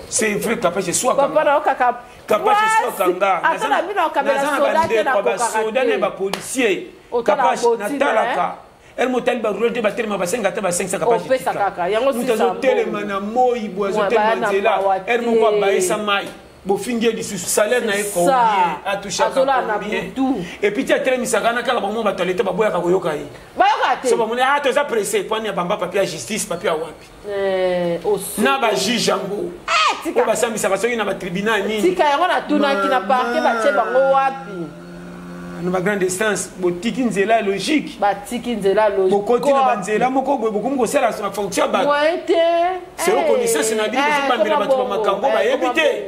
c'est vrai, Kapasi eswaka.
Papa, naokaka.
Kapasi eswakanga.
Ata na bino okabela soda te.
Basoda na bapolicier, Kapasi, natalaka ere motali baroulage te, batelema, basenga ata basengisa.
Kapasi,
moto azotelema na moi boye, azotelema nzela ere moko, abayesa mai, bofingi ye lisusu, salaire na ye combien, atouchaka combien? Et puis ti atelemisaka na kaka bango, bato ya leta baboyaka koyoka ye.
Bayoka te.
So bamoni: "Ah, toza pressé." Pwani ya bamba papier ya justice, papier ya wapi? Na bajuge yango oyo basambisaka soki na batribunal nini.
Tika yango, natunaki na parquet, batie bango wapi?
Na bagrande instance, botiki nzela ya logique.
Batiki nzela logique.
Bokoti na banzela moko boye, bokomi kosala na fonction ya bato
te.
Selon connaissance na bino, bozobambela bato bamakambo bayebi te.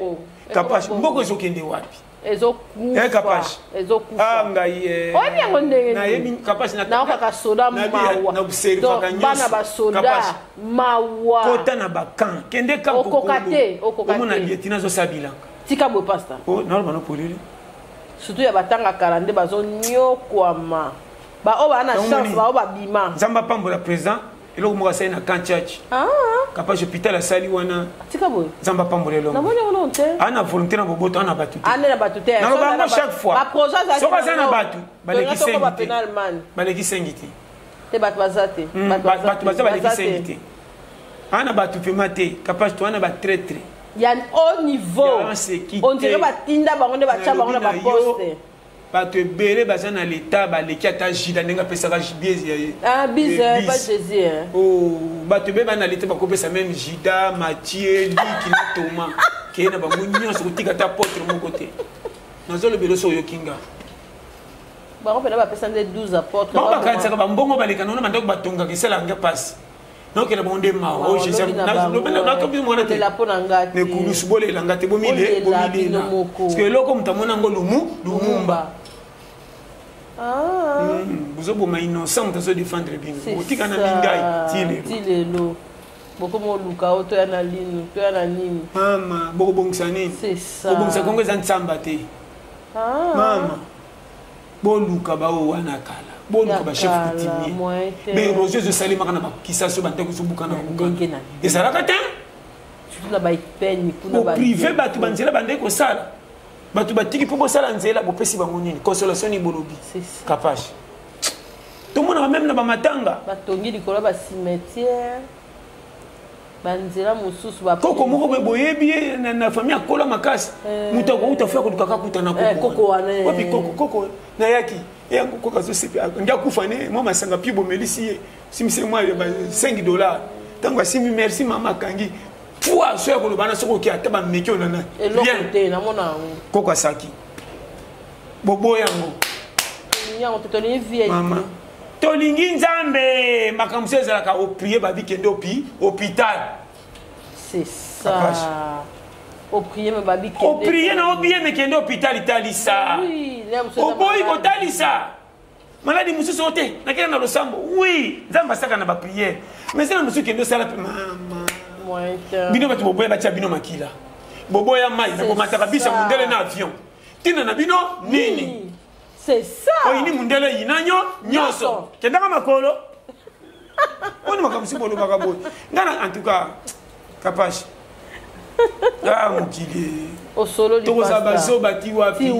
Kapash, mboka ezokende wapi?
Ezokufa.
Kapash.
Ezokufa.
Ngai.
Oyebi yango ndenge?
Nayebi, Kapash.
Naokaka soda, mawa. Bana basoda, mawa.
Kota na bacamp, kende camp.
Okoka te, okoka.
Omona lieutenant azosala bilanga.
Tika boye, pasteur.
Naloba no polele.
Surtout ya batanga kala nde bazonyokwama, baoyo baa na chance, baoyo babima.
Nzambe apambola président, eloko moko asali na camp church. Kapage, hôpital asali wana.
Tika boye.
Nzambe apambola elongo.
Namoni yango te.
Ana volonté na boboto, ana bato te.
Ane na bato te.
Naloba yango chaque fois, soki aza na bato, baleki sengi te,
Allemagne.
Baleki sengi te.
Te, bato baza te.
Bato baza, baleki sengi te. Ana bato vraiment te, Kapage, to ana batraître.
Ya haut niveau, on dirait batinda bango nde batya bango na baposte.
Bato ebele baza na leta baleki ata Juda ndenge apesaka
ah, bise, eh, pas Jésus, hein.
Oh, bato ebele bana na leta bakopesa meme Juda, Mathieu, Liki na Thomas keye na bango nyonso kotika ata apôtre moko te. Nazolobela oso oyoki nga.
Bango mpena bapesa nde 12 apôtre.
Bango bakanisaka bambongo baleka nona bandako batongaka esalaka nga mpasi. Nokela bango nde mawa. Oh, Jésus, nakobi mwana te. Nekulusu bolela nga te bomile bomilela. Parce que eloko moto amona yango lumu lumumba.
Ah.
Bozoboma innocent moto azo défendre bino. Botika na mingai ti
lelo. Bokoma oluka o toya na linu toya na nini.
Mama bokobongisa nini? Kobongisa Kongo eza ntsamba te.
Ah.
Mama boluka baoyo wana kala boluka bachef coutumier baérosion ezosalemaka na bakisaso bandako ezobukana bukana ezalaka te boprive bato banzela bandeki kosala bato batiki mpo bosala nzela bopesi bango nini consolation nini bolobi kapage tomonaka meme na bamatanga
batongi likolo ya bacimetière banzela mosusu
koko moko boye boyebi ye na famille akola makasi eh. moto akouta fo akoluka kakuta na
eh, koko wana eh.
wapi koko koko nayaki eyango koko azosepe nde akufa ne mwa masanga pio bomelisi ye simise mwa 5 dollar ntango asimbi merci mama akangi pwa so ya koloba na soki oke ata bameki onana koko asaki boboya yango mama tolingi Nzambe. Makambo so ezalaka oprie babi kende opi hôpital.
C'est ça, oprie me babi.
Oprie na obie me kende hôpital italisa. Oboyi kotalisa maladi mosusu o te nakenda na losambo. Oui, Nzambe asaka na baprière, mais eza na mosusu kende osala mpe mama. Bino bato boboya batia bino makila, boboya mai na komataka bisa mondele na avion, ntina na bino nini?
C'est ça.
Oyini mundele yina nyo nyonso kendaka makolo oni makambo si bolobaka boye. Ngai na en tout cas Kapache, ah mokili.
Osololi.
Tokozala bazoba ti wapi?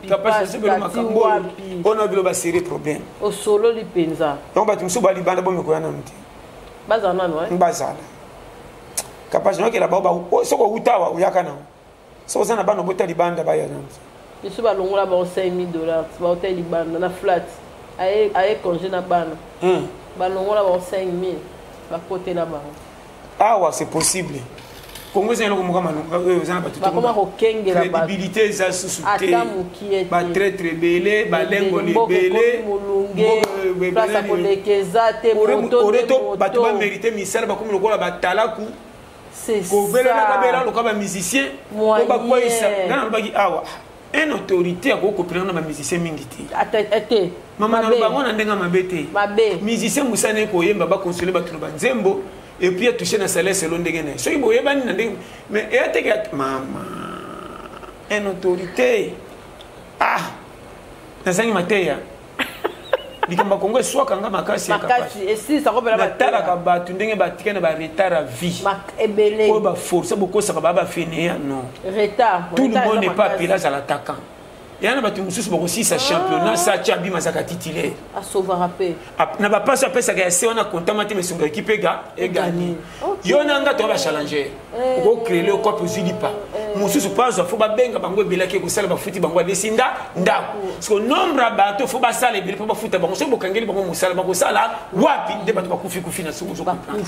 Kapache.
Nasebelo makambo oyo oyo bilo basere problème.
Osololi mpenza.
Donc bato mosusu balibanda bomekoya nanu te.
Bazala nanu.
Bazala Kapache nokela bao soki owuta awa oyaka nango soki oza na bana obota libanda baya nanu.
Biso balongola bango 5000 dollars, bauta libanda na flat aye congé na bana, balongola bango 5000, bakotela bango.
Awa c'est possible. Kongo eza eloko moko malonga oyo eza na bato.
Bakoma kokengela.
Crédibilité eza susu te.
Ata mokie.
Batraître ebele, balengoli ebele.
Molunge, place ya koleka eza te.
Moto bato bamérite misala bakomi lokola batalaku kobelelaka bela lokola bamusicien po bakweyisa. Ngai nalobaki awa, un autorité akoki kopelanga na bamusicien mingi
te.
Mama, naloba yango na ndenge mabe te. Musicien mosala naye koyemba, bakonsole bato na banzembo et puis atouche na salaire selo ndenge na ye soki boyebani na ndenge. Mais eya teke mama, un autorité, ah, nazangi mateya. Likambo ya Kongo eswaka nga makasi. Natalaka bato ndenge batika na baretard ya vie oyo baforce bokosaka baa bafainéants. Non, tout le monde n'est pas appelé azala attaquant. Eya na bato mosusu bakosisa championnat sa tia bima azalaka titulaire na bapasi apesaka ya se wana kontama te mesongo ekipe ega eganye. Yo na nga toya bachallenger, okocréer okope ozwi lipa mosusu mpo azwa fo babenga bango ebelaki ekosala bafuti bango alesi nda ndako parce que nombre ya bato fo basala ebele mpo bafuta bango. Soki bokangeli bango mosala, bakosala wapi? Nde bato bakufi kufi na soki
ozokomprendre.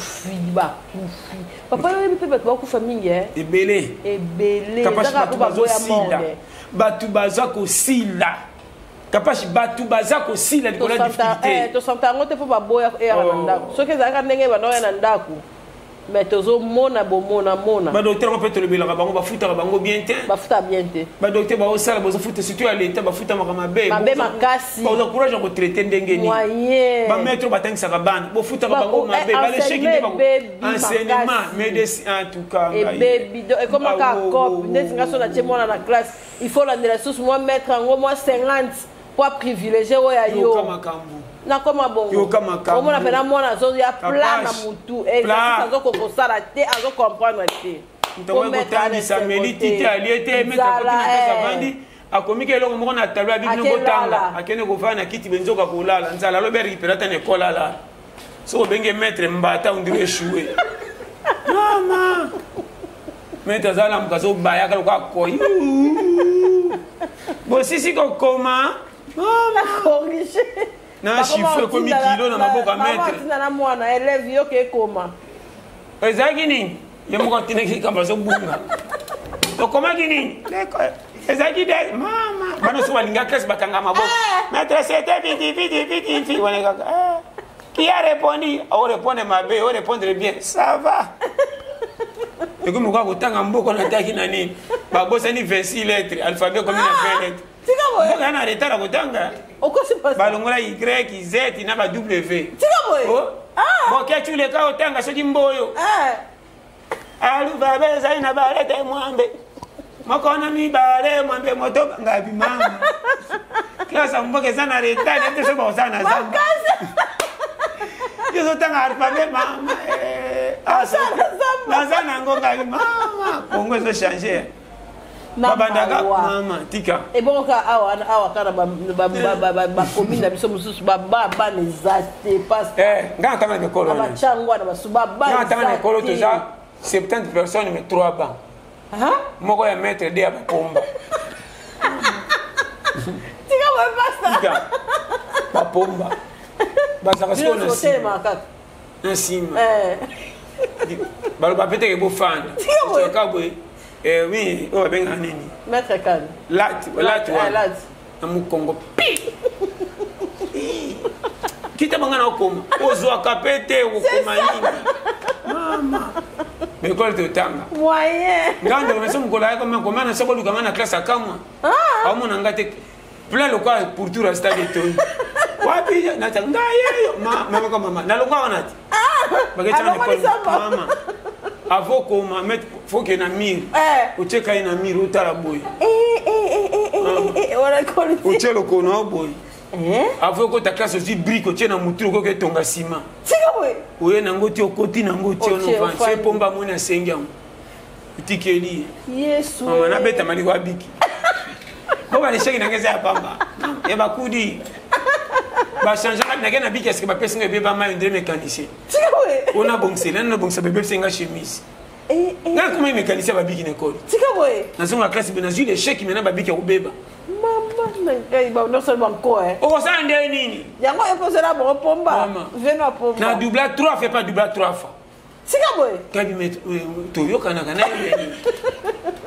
Papa, oyebi mpe bato bakufa mingi.
Ebele.
Ebele.
Bato bazosila, bato baza kosila Kapashi, bato baza kosila likolo ya difficulté.
Tosanta yango te mpo baboya eyaka na ndako. Soki ezalaka ndenge banda oya na ndako, mais tozomona bomona mona.
Badocteur ngo mpe tolobelaka bango, bafutaka bango bien te.
Bafuta bien te.
Badocteur baosala, bozofuta surtout ya leta, bafutamaka mabe.
Mabe makasi.
Baoza courage ya kotraite ndenge nini? Bamaître batangisaka bana, bofutaka bango mabe, balesheki nde enseignement, médecine, en tout cas.
Ebebi, ekomaka coop. Ndeti nga so natie mwana na classe, il faut landela lisusu mwa maître yango mwa 50 po aprivilégie oyo ya yo. Nakoma bongo, omona mpena mwana azoya plat na mutu, exercice azokoka kosala te, azocomprendre te.
Kotangisa meli ti te alie te, avandi akomi ka eloko moko na tableau ya bibino kotanga, akende kovanda na kiti benzoka kolala nzala, alobi arécupéré ata na ekole alala. Soki obenge maître mbata, on dirait échoué. Mama, maître aza lamuka, azobayaka lokola koyi. Bosisi kokoma.
Corrige.
Na chiffre ekomi kilo na maboko ya maître.
Tina na mwana élève yo ke koma.
Ezalaki nini? Ye moko atinaki likambo azobunga. Tokomaki nini? Ezalaki de mama. Bana soki balinga classe bakanga maboko. Eh. Maître c'était vite vite vite vite wana kaka. Eh. Qui a répondu? Oh répondre mabe, oh répondre bien. Ça va. Ekomi lokola kotanga mboko nataki na nini? Babosani 26 lettres, alphabet ekomi na 20 lettres.
Tika boye.
Mboka na retard ya kotanga.
Okosi pasi.
Balongola Y, Z na ba W.
Tika boye.
Oh.
Ah.
Bokechu leka otanga soki mboyo.
Eh.
Alubabe ezali na balete mwambe. Moko na mibale mwambe moto ngabi mama. Classe ya mboka eza na retard nde soki bakozala na zamba.
Makasi.
Yo ozotanga alphabet mama. Eh, ah, naza nango ngabi mama. Kongo ezo changer. Babandaka mama tika.
Ebongo ka awa awa kaka na bacommune na biso mosusu bana eza te
pasteur. Eh, nga natanga na ekolo.
Na bachangwa na basu baba.
Nga natanga na ekolo toza 70 personnes mais 3 bancs. Moko ya maître de ya bapomba.
Tika boye pasteur.
Tika. Bapomba. Bazalaka sikoyo na nsima. Na nsima.
Eh.
Baloba pe teke bofanda. Tika boye. Eh oui, oyo babengaka nini?
Maître Kani.
Lati, lati wana. Na mokongo pi. Kita banga na okoma. Ozwaka pe te okokoma nini? Mama. Mais ekole totanga.
Moyen.
Nga ndeko na so mokolo ayaka koma na so boluka nga na classe akamwa. Aomona nga te plein lokola pourtour ya stade etondi. Wapi nata nga yeyo ma mama mama nalongwa wana te. Baketanga na ekole mama. Avant koma mettre faut que na mire. Otie kai na mire otala boye. Otie lokolo na yo boye. Avant okota classe ozwi brique otie na mutu okoki etonga nsima. Oye nango ti okoti nango otie ono vandi. Soki pomba amoni asengi yango. Otikeli
ye. Yesu.
Mama nabeta maliko abiki. Bo ba lesheki nanga eza ya pamba. Ya bakudi. Ba changeaka nake na biki eske bapesi nga ebeba mayi ndre mécanicien. Ona bongisela nana bongisa bebebisi nga chemise. Nga nakoma mécanicien babiki na ekole.
Tika boye.
Nazonga classe be nazwi l'échec maintenant babiki ya kobeba.
Mama na ngai ba nyonso banko eh.
Okosala nde nini?
Yango ekozela bango pomba. Veno pomba.
Na doubla 3 fois pas doubla 3 fois.
Tika boye.
Kabi mais toyokanaka na ye nini?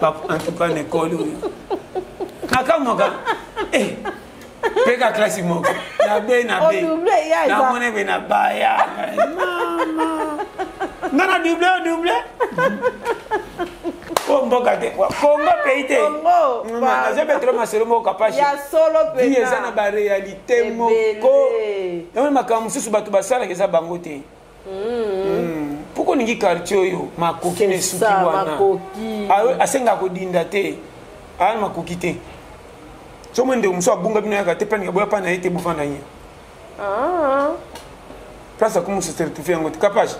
En tout cas na ekole oyo. Nakamwaka. Eh. Peka classe moko. Na B na B. Na mona be na baya. Mama. Nga na double o double. O mboka te. Congo pays te.
Congo.
Naza betelo masolo moko kapashi.
Ya solo
pena. Vie eza na ba réalité moko. Yango makambo mosusu bato basalaka eza bango te. Pourquoi olingi quartier oyo makoki na esuki wana? Asengaka kodinda te. Aya makoki te. Somo ndeko mosusu abunga bino yaka te planika boya pa na ye te bofanda ye. Place akomi se retrouver yango te. Kapage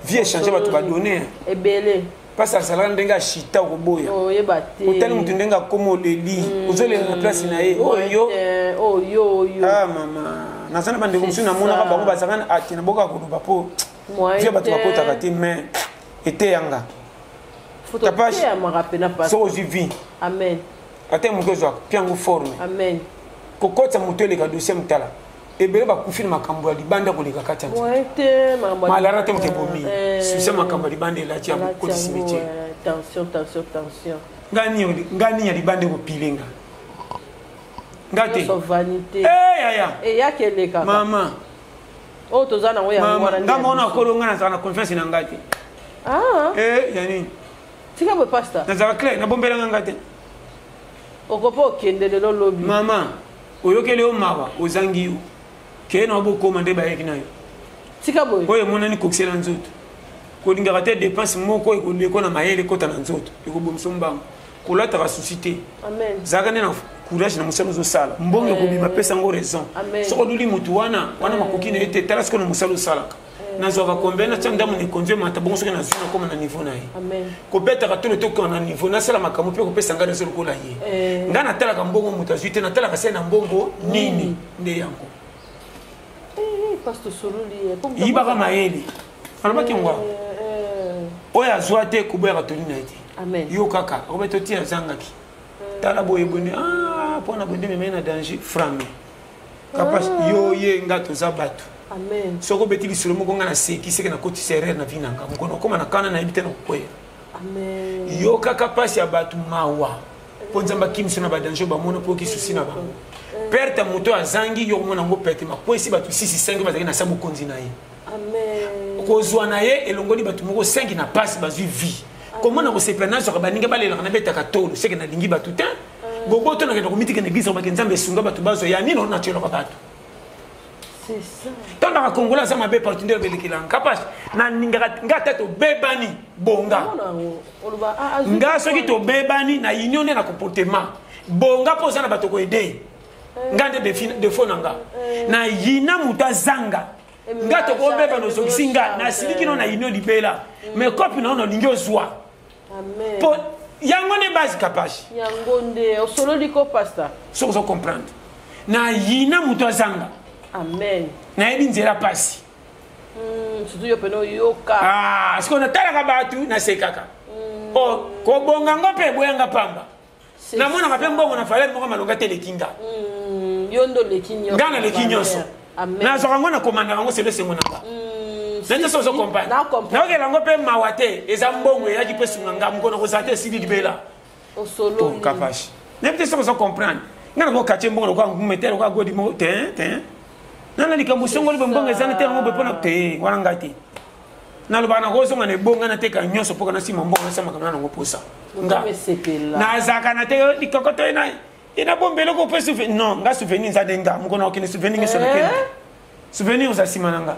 vie échange bato ba donner.
Ebele.
Place azalaka ndenge ashita okoboya.
Oyeba te.
Otali moto ndenge akoma oleli. Ozolela na place na ye. Oyo.
Oyo oyo.
Ah mama. Naza na bandeko mosusu namonaka bango bazalaka na ati na boka koloba po vie bato bakotaka te mais eteyanga. Kapage soki ozwi vie.
Amen.
Ata moto ozwaka mpe yango forme.
Amen.
Kokotisa moto eleka dossier motala. Ebele bakufi na makambo ya libanda koleka kati ya nzela. Malara te moto ebomi. Susi ya makambo ya libanda elati ya kokoti cimetière.
Tension, tension, tension.
Nga nini ya libanda ekopile nga? Nga te.
Nyonso vanité.
Eh yaya.
Eyaki elekaka.
Mama.
Oyo toza nango yango wana.
Nga mona kolo nga nazala na confiance na nga te.
Ah.
Eh ya nini?
Tika boye pasteur.
Nazala clair, nabombela nga te.
Okopo okende lelo lobi.
Mama, oyokeli yo mawa, ozangi yo. Keye na bokoma nde bayeki na yo.
Tika boye.
Oyo emonani kokisela nzoto. Kolingaka te dépense moko ekoleko na mayele ekota na nzoto. Ekobomisa mbango. Kolataka souci te.
Amen.
Zalaka nde na courage na mosala ozosala. Mbongo ekobima pesa yango raison. Soki oluli motu wana, wana makoki na ye te, tala sikoyo na mosala osalaka. Nazwaka combien natya ndambo na ekonzi emata bongo soki nazwi nakoma na niveau na ye. Kobetaka tolo tokoma na niveau nasala makambo mpe kopesa ngai nazo lokola ye. Ngai natalaka mbongo moto azwi te, natalaka se na mbongo nini nde yango. Yibaka mayele. Alobaki yango awa. Oyo azwa te koboyaka toli na ye te. Yo kaka akobeta otia azangaki. Tala boye boye. Ah, mpo na boye nde memai na danger frame kapash ah. Yo ye nga toza bato. Soki obeti lisolo moko nga naseki, seke nakotisa erreur na vie na nga, mokolo okóma na kana nayebi te na kokweya. Yokaka mpasi ya bato mawa, mpo Nzambe akimiso na badanger bamona, mpo oki susi na bango. Perte ya moto azangi yo komona yango perte makwesi bato 6 5 bazalaki na sa bokonzi na ye. Kozwa na ye elongoli bato moko 5 na pasi, bazwi vie. Komona kosepela nazwaka, baninga balelaka, nabetaka tolo, seke nalingi bato te. Boboto nakenda komitika na eglise, obake Nzambe esunga bato bazwa ya nini natyelaka bato. Ntango baka Kongola aza mabe partout, nde obelekelanga kapasi nalingaka nga ata tobebani bonga nga. Soki tobebani na union nde na comportement bonga, mpo oza na bato koede nga nde defo na nga na yina moto azanga nga. Tokobeba nozokisi nga, nasiliki no na union libela, mais kopi na yo nalingi ozwa po yango nde base kapasi.
Yango nde osololi ko, pasta.
Soki ozo comprendre, na yina moto azanga.
Amen.
Nayebi nzela pasi.
Surtout yo pene oyoka.
Ah, sikoyo natalaka bato, nasekaka. O kobonga ngo mpe eboyanga pamba. Namonaka mpe mbongo na valeur moko malonga te eleki nga.
Yo nde oleki nyonso.
Nga naleki nyonso. Nazwaka yango, nakomandaka yango selo esengo na nga. Nani so ozo comprendre, naokela yango mpe mawa te. Eza mbongo eyaki mpe sunga nga, mokolo kozala te, esili libela. Kapashi, nayebi te soki ozo comprendre nga. Nakokatie mbongo lokola ngume te, lokola godi moko te te. Nana likambo songoli boye, mbongo ezana te yango boye mpona te wana ngai te. Nalobaka nakozonga na ebonga, nateka nyonso mpoka nasima mbongo, nasala makambo na nango mposa. Nga nazalaka na te likokoto ye na ye nabomba eloko mpe souvenir. Non, nga souvenir eza nde nga mokolo nakokende souvenir nyonso nakende souvenir oza nsima na nga.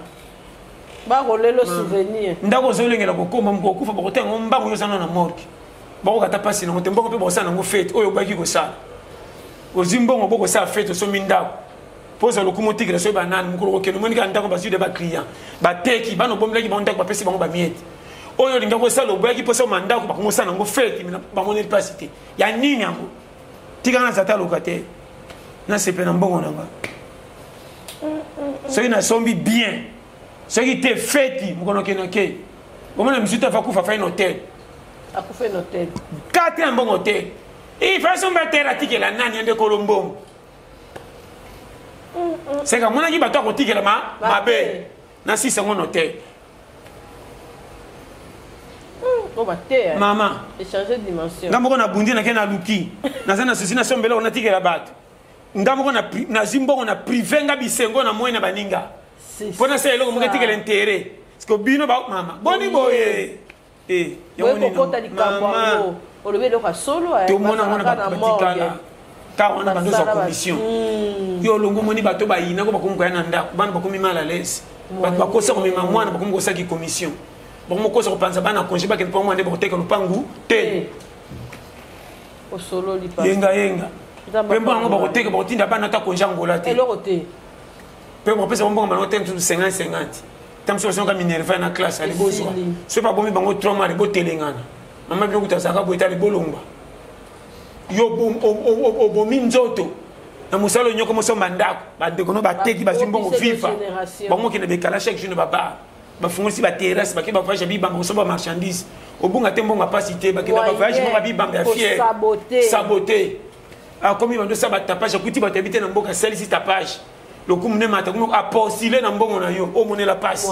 Bakolelo souvenir.
Ndako ozolengela kokoma, moko okufa, bakotanga yango mbango. Yo oza na morgue, bakokata mpasi nango te. Mbongo mpe bakosala nango fete oyo obaki kosala. Ozwi mbongo, bokosala fete, osombi ndako mpo ozwa lokumu, otikela soki banani. Mokolo kokende, omoni kaka ndako bazwi de baclient, bateki bana obombelaki bango ndako, bapesi bango bamiete. Oyo olingaki kosala, oboyaki mposa oma ndako, bakomi kosala yango fete, bamoneli mpasi te. Ya nini yango? Tikanga naza ta loka te, nasepe na mbongo na nga. Soki nasombi bien, soki te feti mokolo okende oke omona misu te. Afa kufa, afai na hotel.
Akufa na hotel.
4 ya mbongo te, ifa asomba tere atikela nani? Ya nde kolo mbongo seka amonaki bato akotikela mabe nasisa yango na hotel. Mama, nga moko nabundi, nake naluki, naza na susi, nasomba eloko natikela bato. Nga moko nazwi mbongo na privé nga bisengo na moi na baninga mpo nasala eloko moko etikela intérêt. Parce bino mama boni boye.
Kokota likambo yango, olobi eloko ya solo.
Tomona ngo na bato batikala kaka wana, bandozwa commission. Yo olongo, omoni bato bayinako, bakomi koya na ndako, bana bakomi mal à l'aise. Bato bakosa komema mwana, bakomi kosaki commission, bakomi kosa kopanza bana congé, bakende mpo mwana nde bakoteka lopangu te. Yenga yenga mpe mbongo yango bakoteka, bakotinda bana ata congé Angola te. Mpe bakopesa bango mbongo bango te, mosusu 50 50. Ta mosusu basonga minerva na classe ali bozwa. Soki babomi bango 3 mois, ali botelengana. Mama, bino kuta azalaka boye te, ali bolongwa. Yo obomi nzoto na mosala onyoko, mosomba ndako, bandeko no bateki, bazwi mbongo viva. Bango okende bekala chaque jour na babar, bafungolisi baterrasse, bake bavoyage ya bibamba kosomba marchandise. Obunga te, mbongo apasi te, bakenda bavoyage moko ya bibamba ya fier sabote. Akomi bando osala batapage, akuti bato yabi te na mboka, asalisi tapage, lokumu nde mata komi apostule na mbongo na yo omonela pasi.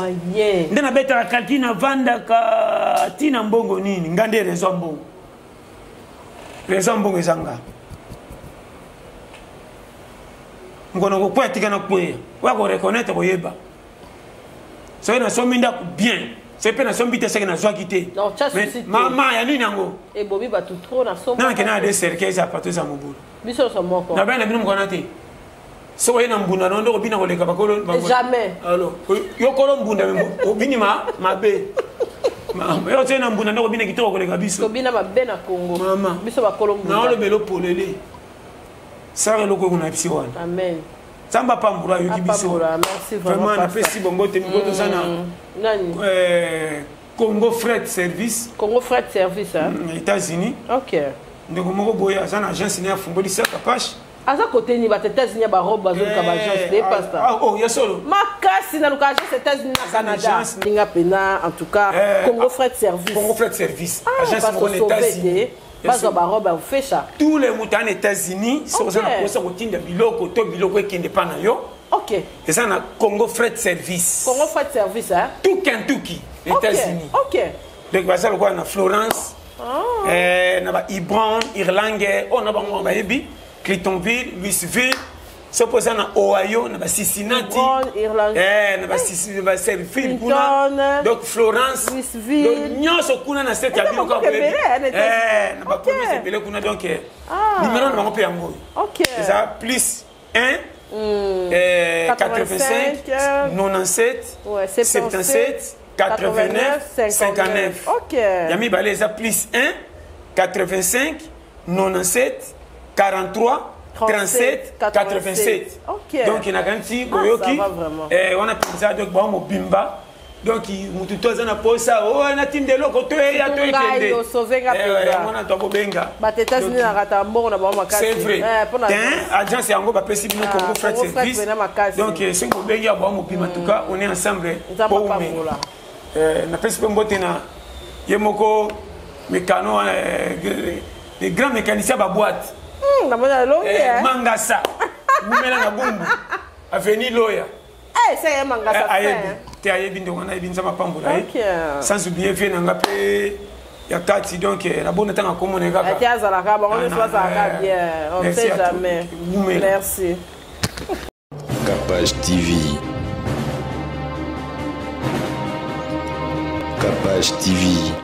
Nde nabetaka kalki, navandaka ntina mbongo nini. Nga nde raison ya mbongo, raison ya mbongo eza nga. Mokolo kokwea, tika na kweya, oya koreconnaitre, koyeba soki nasombi ndako bien, soki mpe nasombi te, soki nazwaki te. Mama, ya nini yango?
Ebomi bato trop na
somba. Nana na de cercueil eza pato, eza mobulu.
Biso nyonso moko.
Nabai na bino mokwana te. Soki oye na mbunda na nde obina koleka bakolo.
Jamais.
Alo yo kolo mbunda, obini ma mabe. Yo otie na mbunda nde obina kitoko koleka biso.
Tobina mabe na Congo.
Mama.
Biso bakolo mbunda.
Naolobela polele, sala eloko oyo na biso wana.
Amen.
Nzambe apambola, ayoki biso. Vraiment napesi bongo te miko toza na Congo Fret Service.
Congo Fret Service, hein?
États-Unis.
Ok.
Ndeko moko boye aza na agence ne, afungolisa Kapache.
Aza kote ni bato États-Unis ya barobe, bazoluka baagence te, pasta.
Oh, ya solo.
Makasi naluka agence États-Unis na Canada. Linga pena en tout cas. Congo Fret Service.
Congo Fret Service, agence moko na États-Unis.
Bazwa barobe ya ofesha.
Tous les moto en États-Unis, soki oza na posa kotinda biloko to biloko ekende pa na yo.
Ok.
Eza na Congo Freight Service.
Congo Freight Service, hein?
Tout Kentucky, États-Unis.
Ok.
Donc baza lokola na Florence, ah. eh, na ba Ibron, Irlange, oyo na bango bayebi, Cliftonville, Louisville, soki oza na Ohio na ba Cincinnati, eh, na ba Serville kuna, donc Florence, donc nyonso kuna na state ya bino kaka boyebi, eh, na ba province ebele kuna donc eh, ah. numéro na bango mpe yango oyo eza plus 1 85 97 77 89 59. Ya mibale eza plus 1 85 97 43 37 87. Donc nakanisi boyoki wana mpenza donc bango mobimba donc mutu to aza na posa o oh, natinda eloko to eya to ekende yango wana tokobenga
bato États-Unis nakata mbongo na bango makasi
c'est vrai eh, agence yango bapesi bino ah, Congo Freight Service donc eh, soki bobengi ya bango mobima en tout cas on est ensemble po umela eh, napesi mpe mbote na ye moko mekano le grand mécanicien baboite
hmm,
mangasa wumela na bumbu avenue loya
Eh, ça y est, mangasa.
Eh, ayebi te ayebi ndeko wana ayebi nzambe apambola ye sans oublier vie na nga mpe ya kati donc eh, nabona ntango akomona ye kaka
ate azalaka bango nyonso bazalaka
eh,
bien on sait jamais merci.
Capage TV. Capage TV.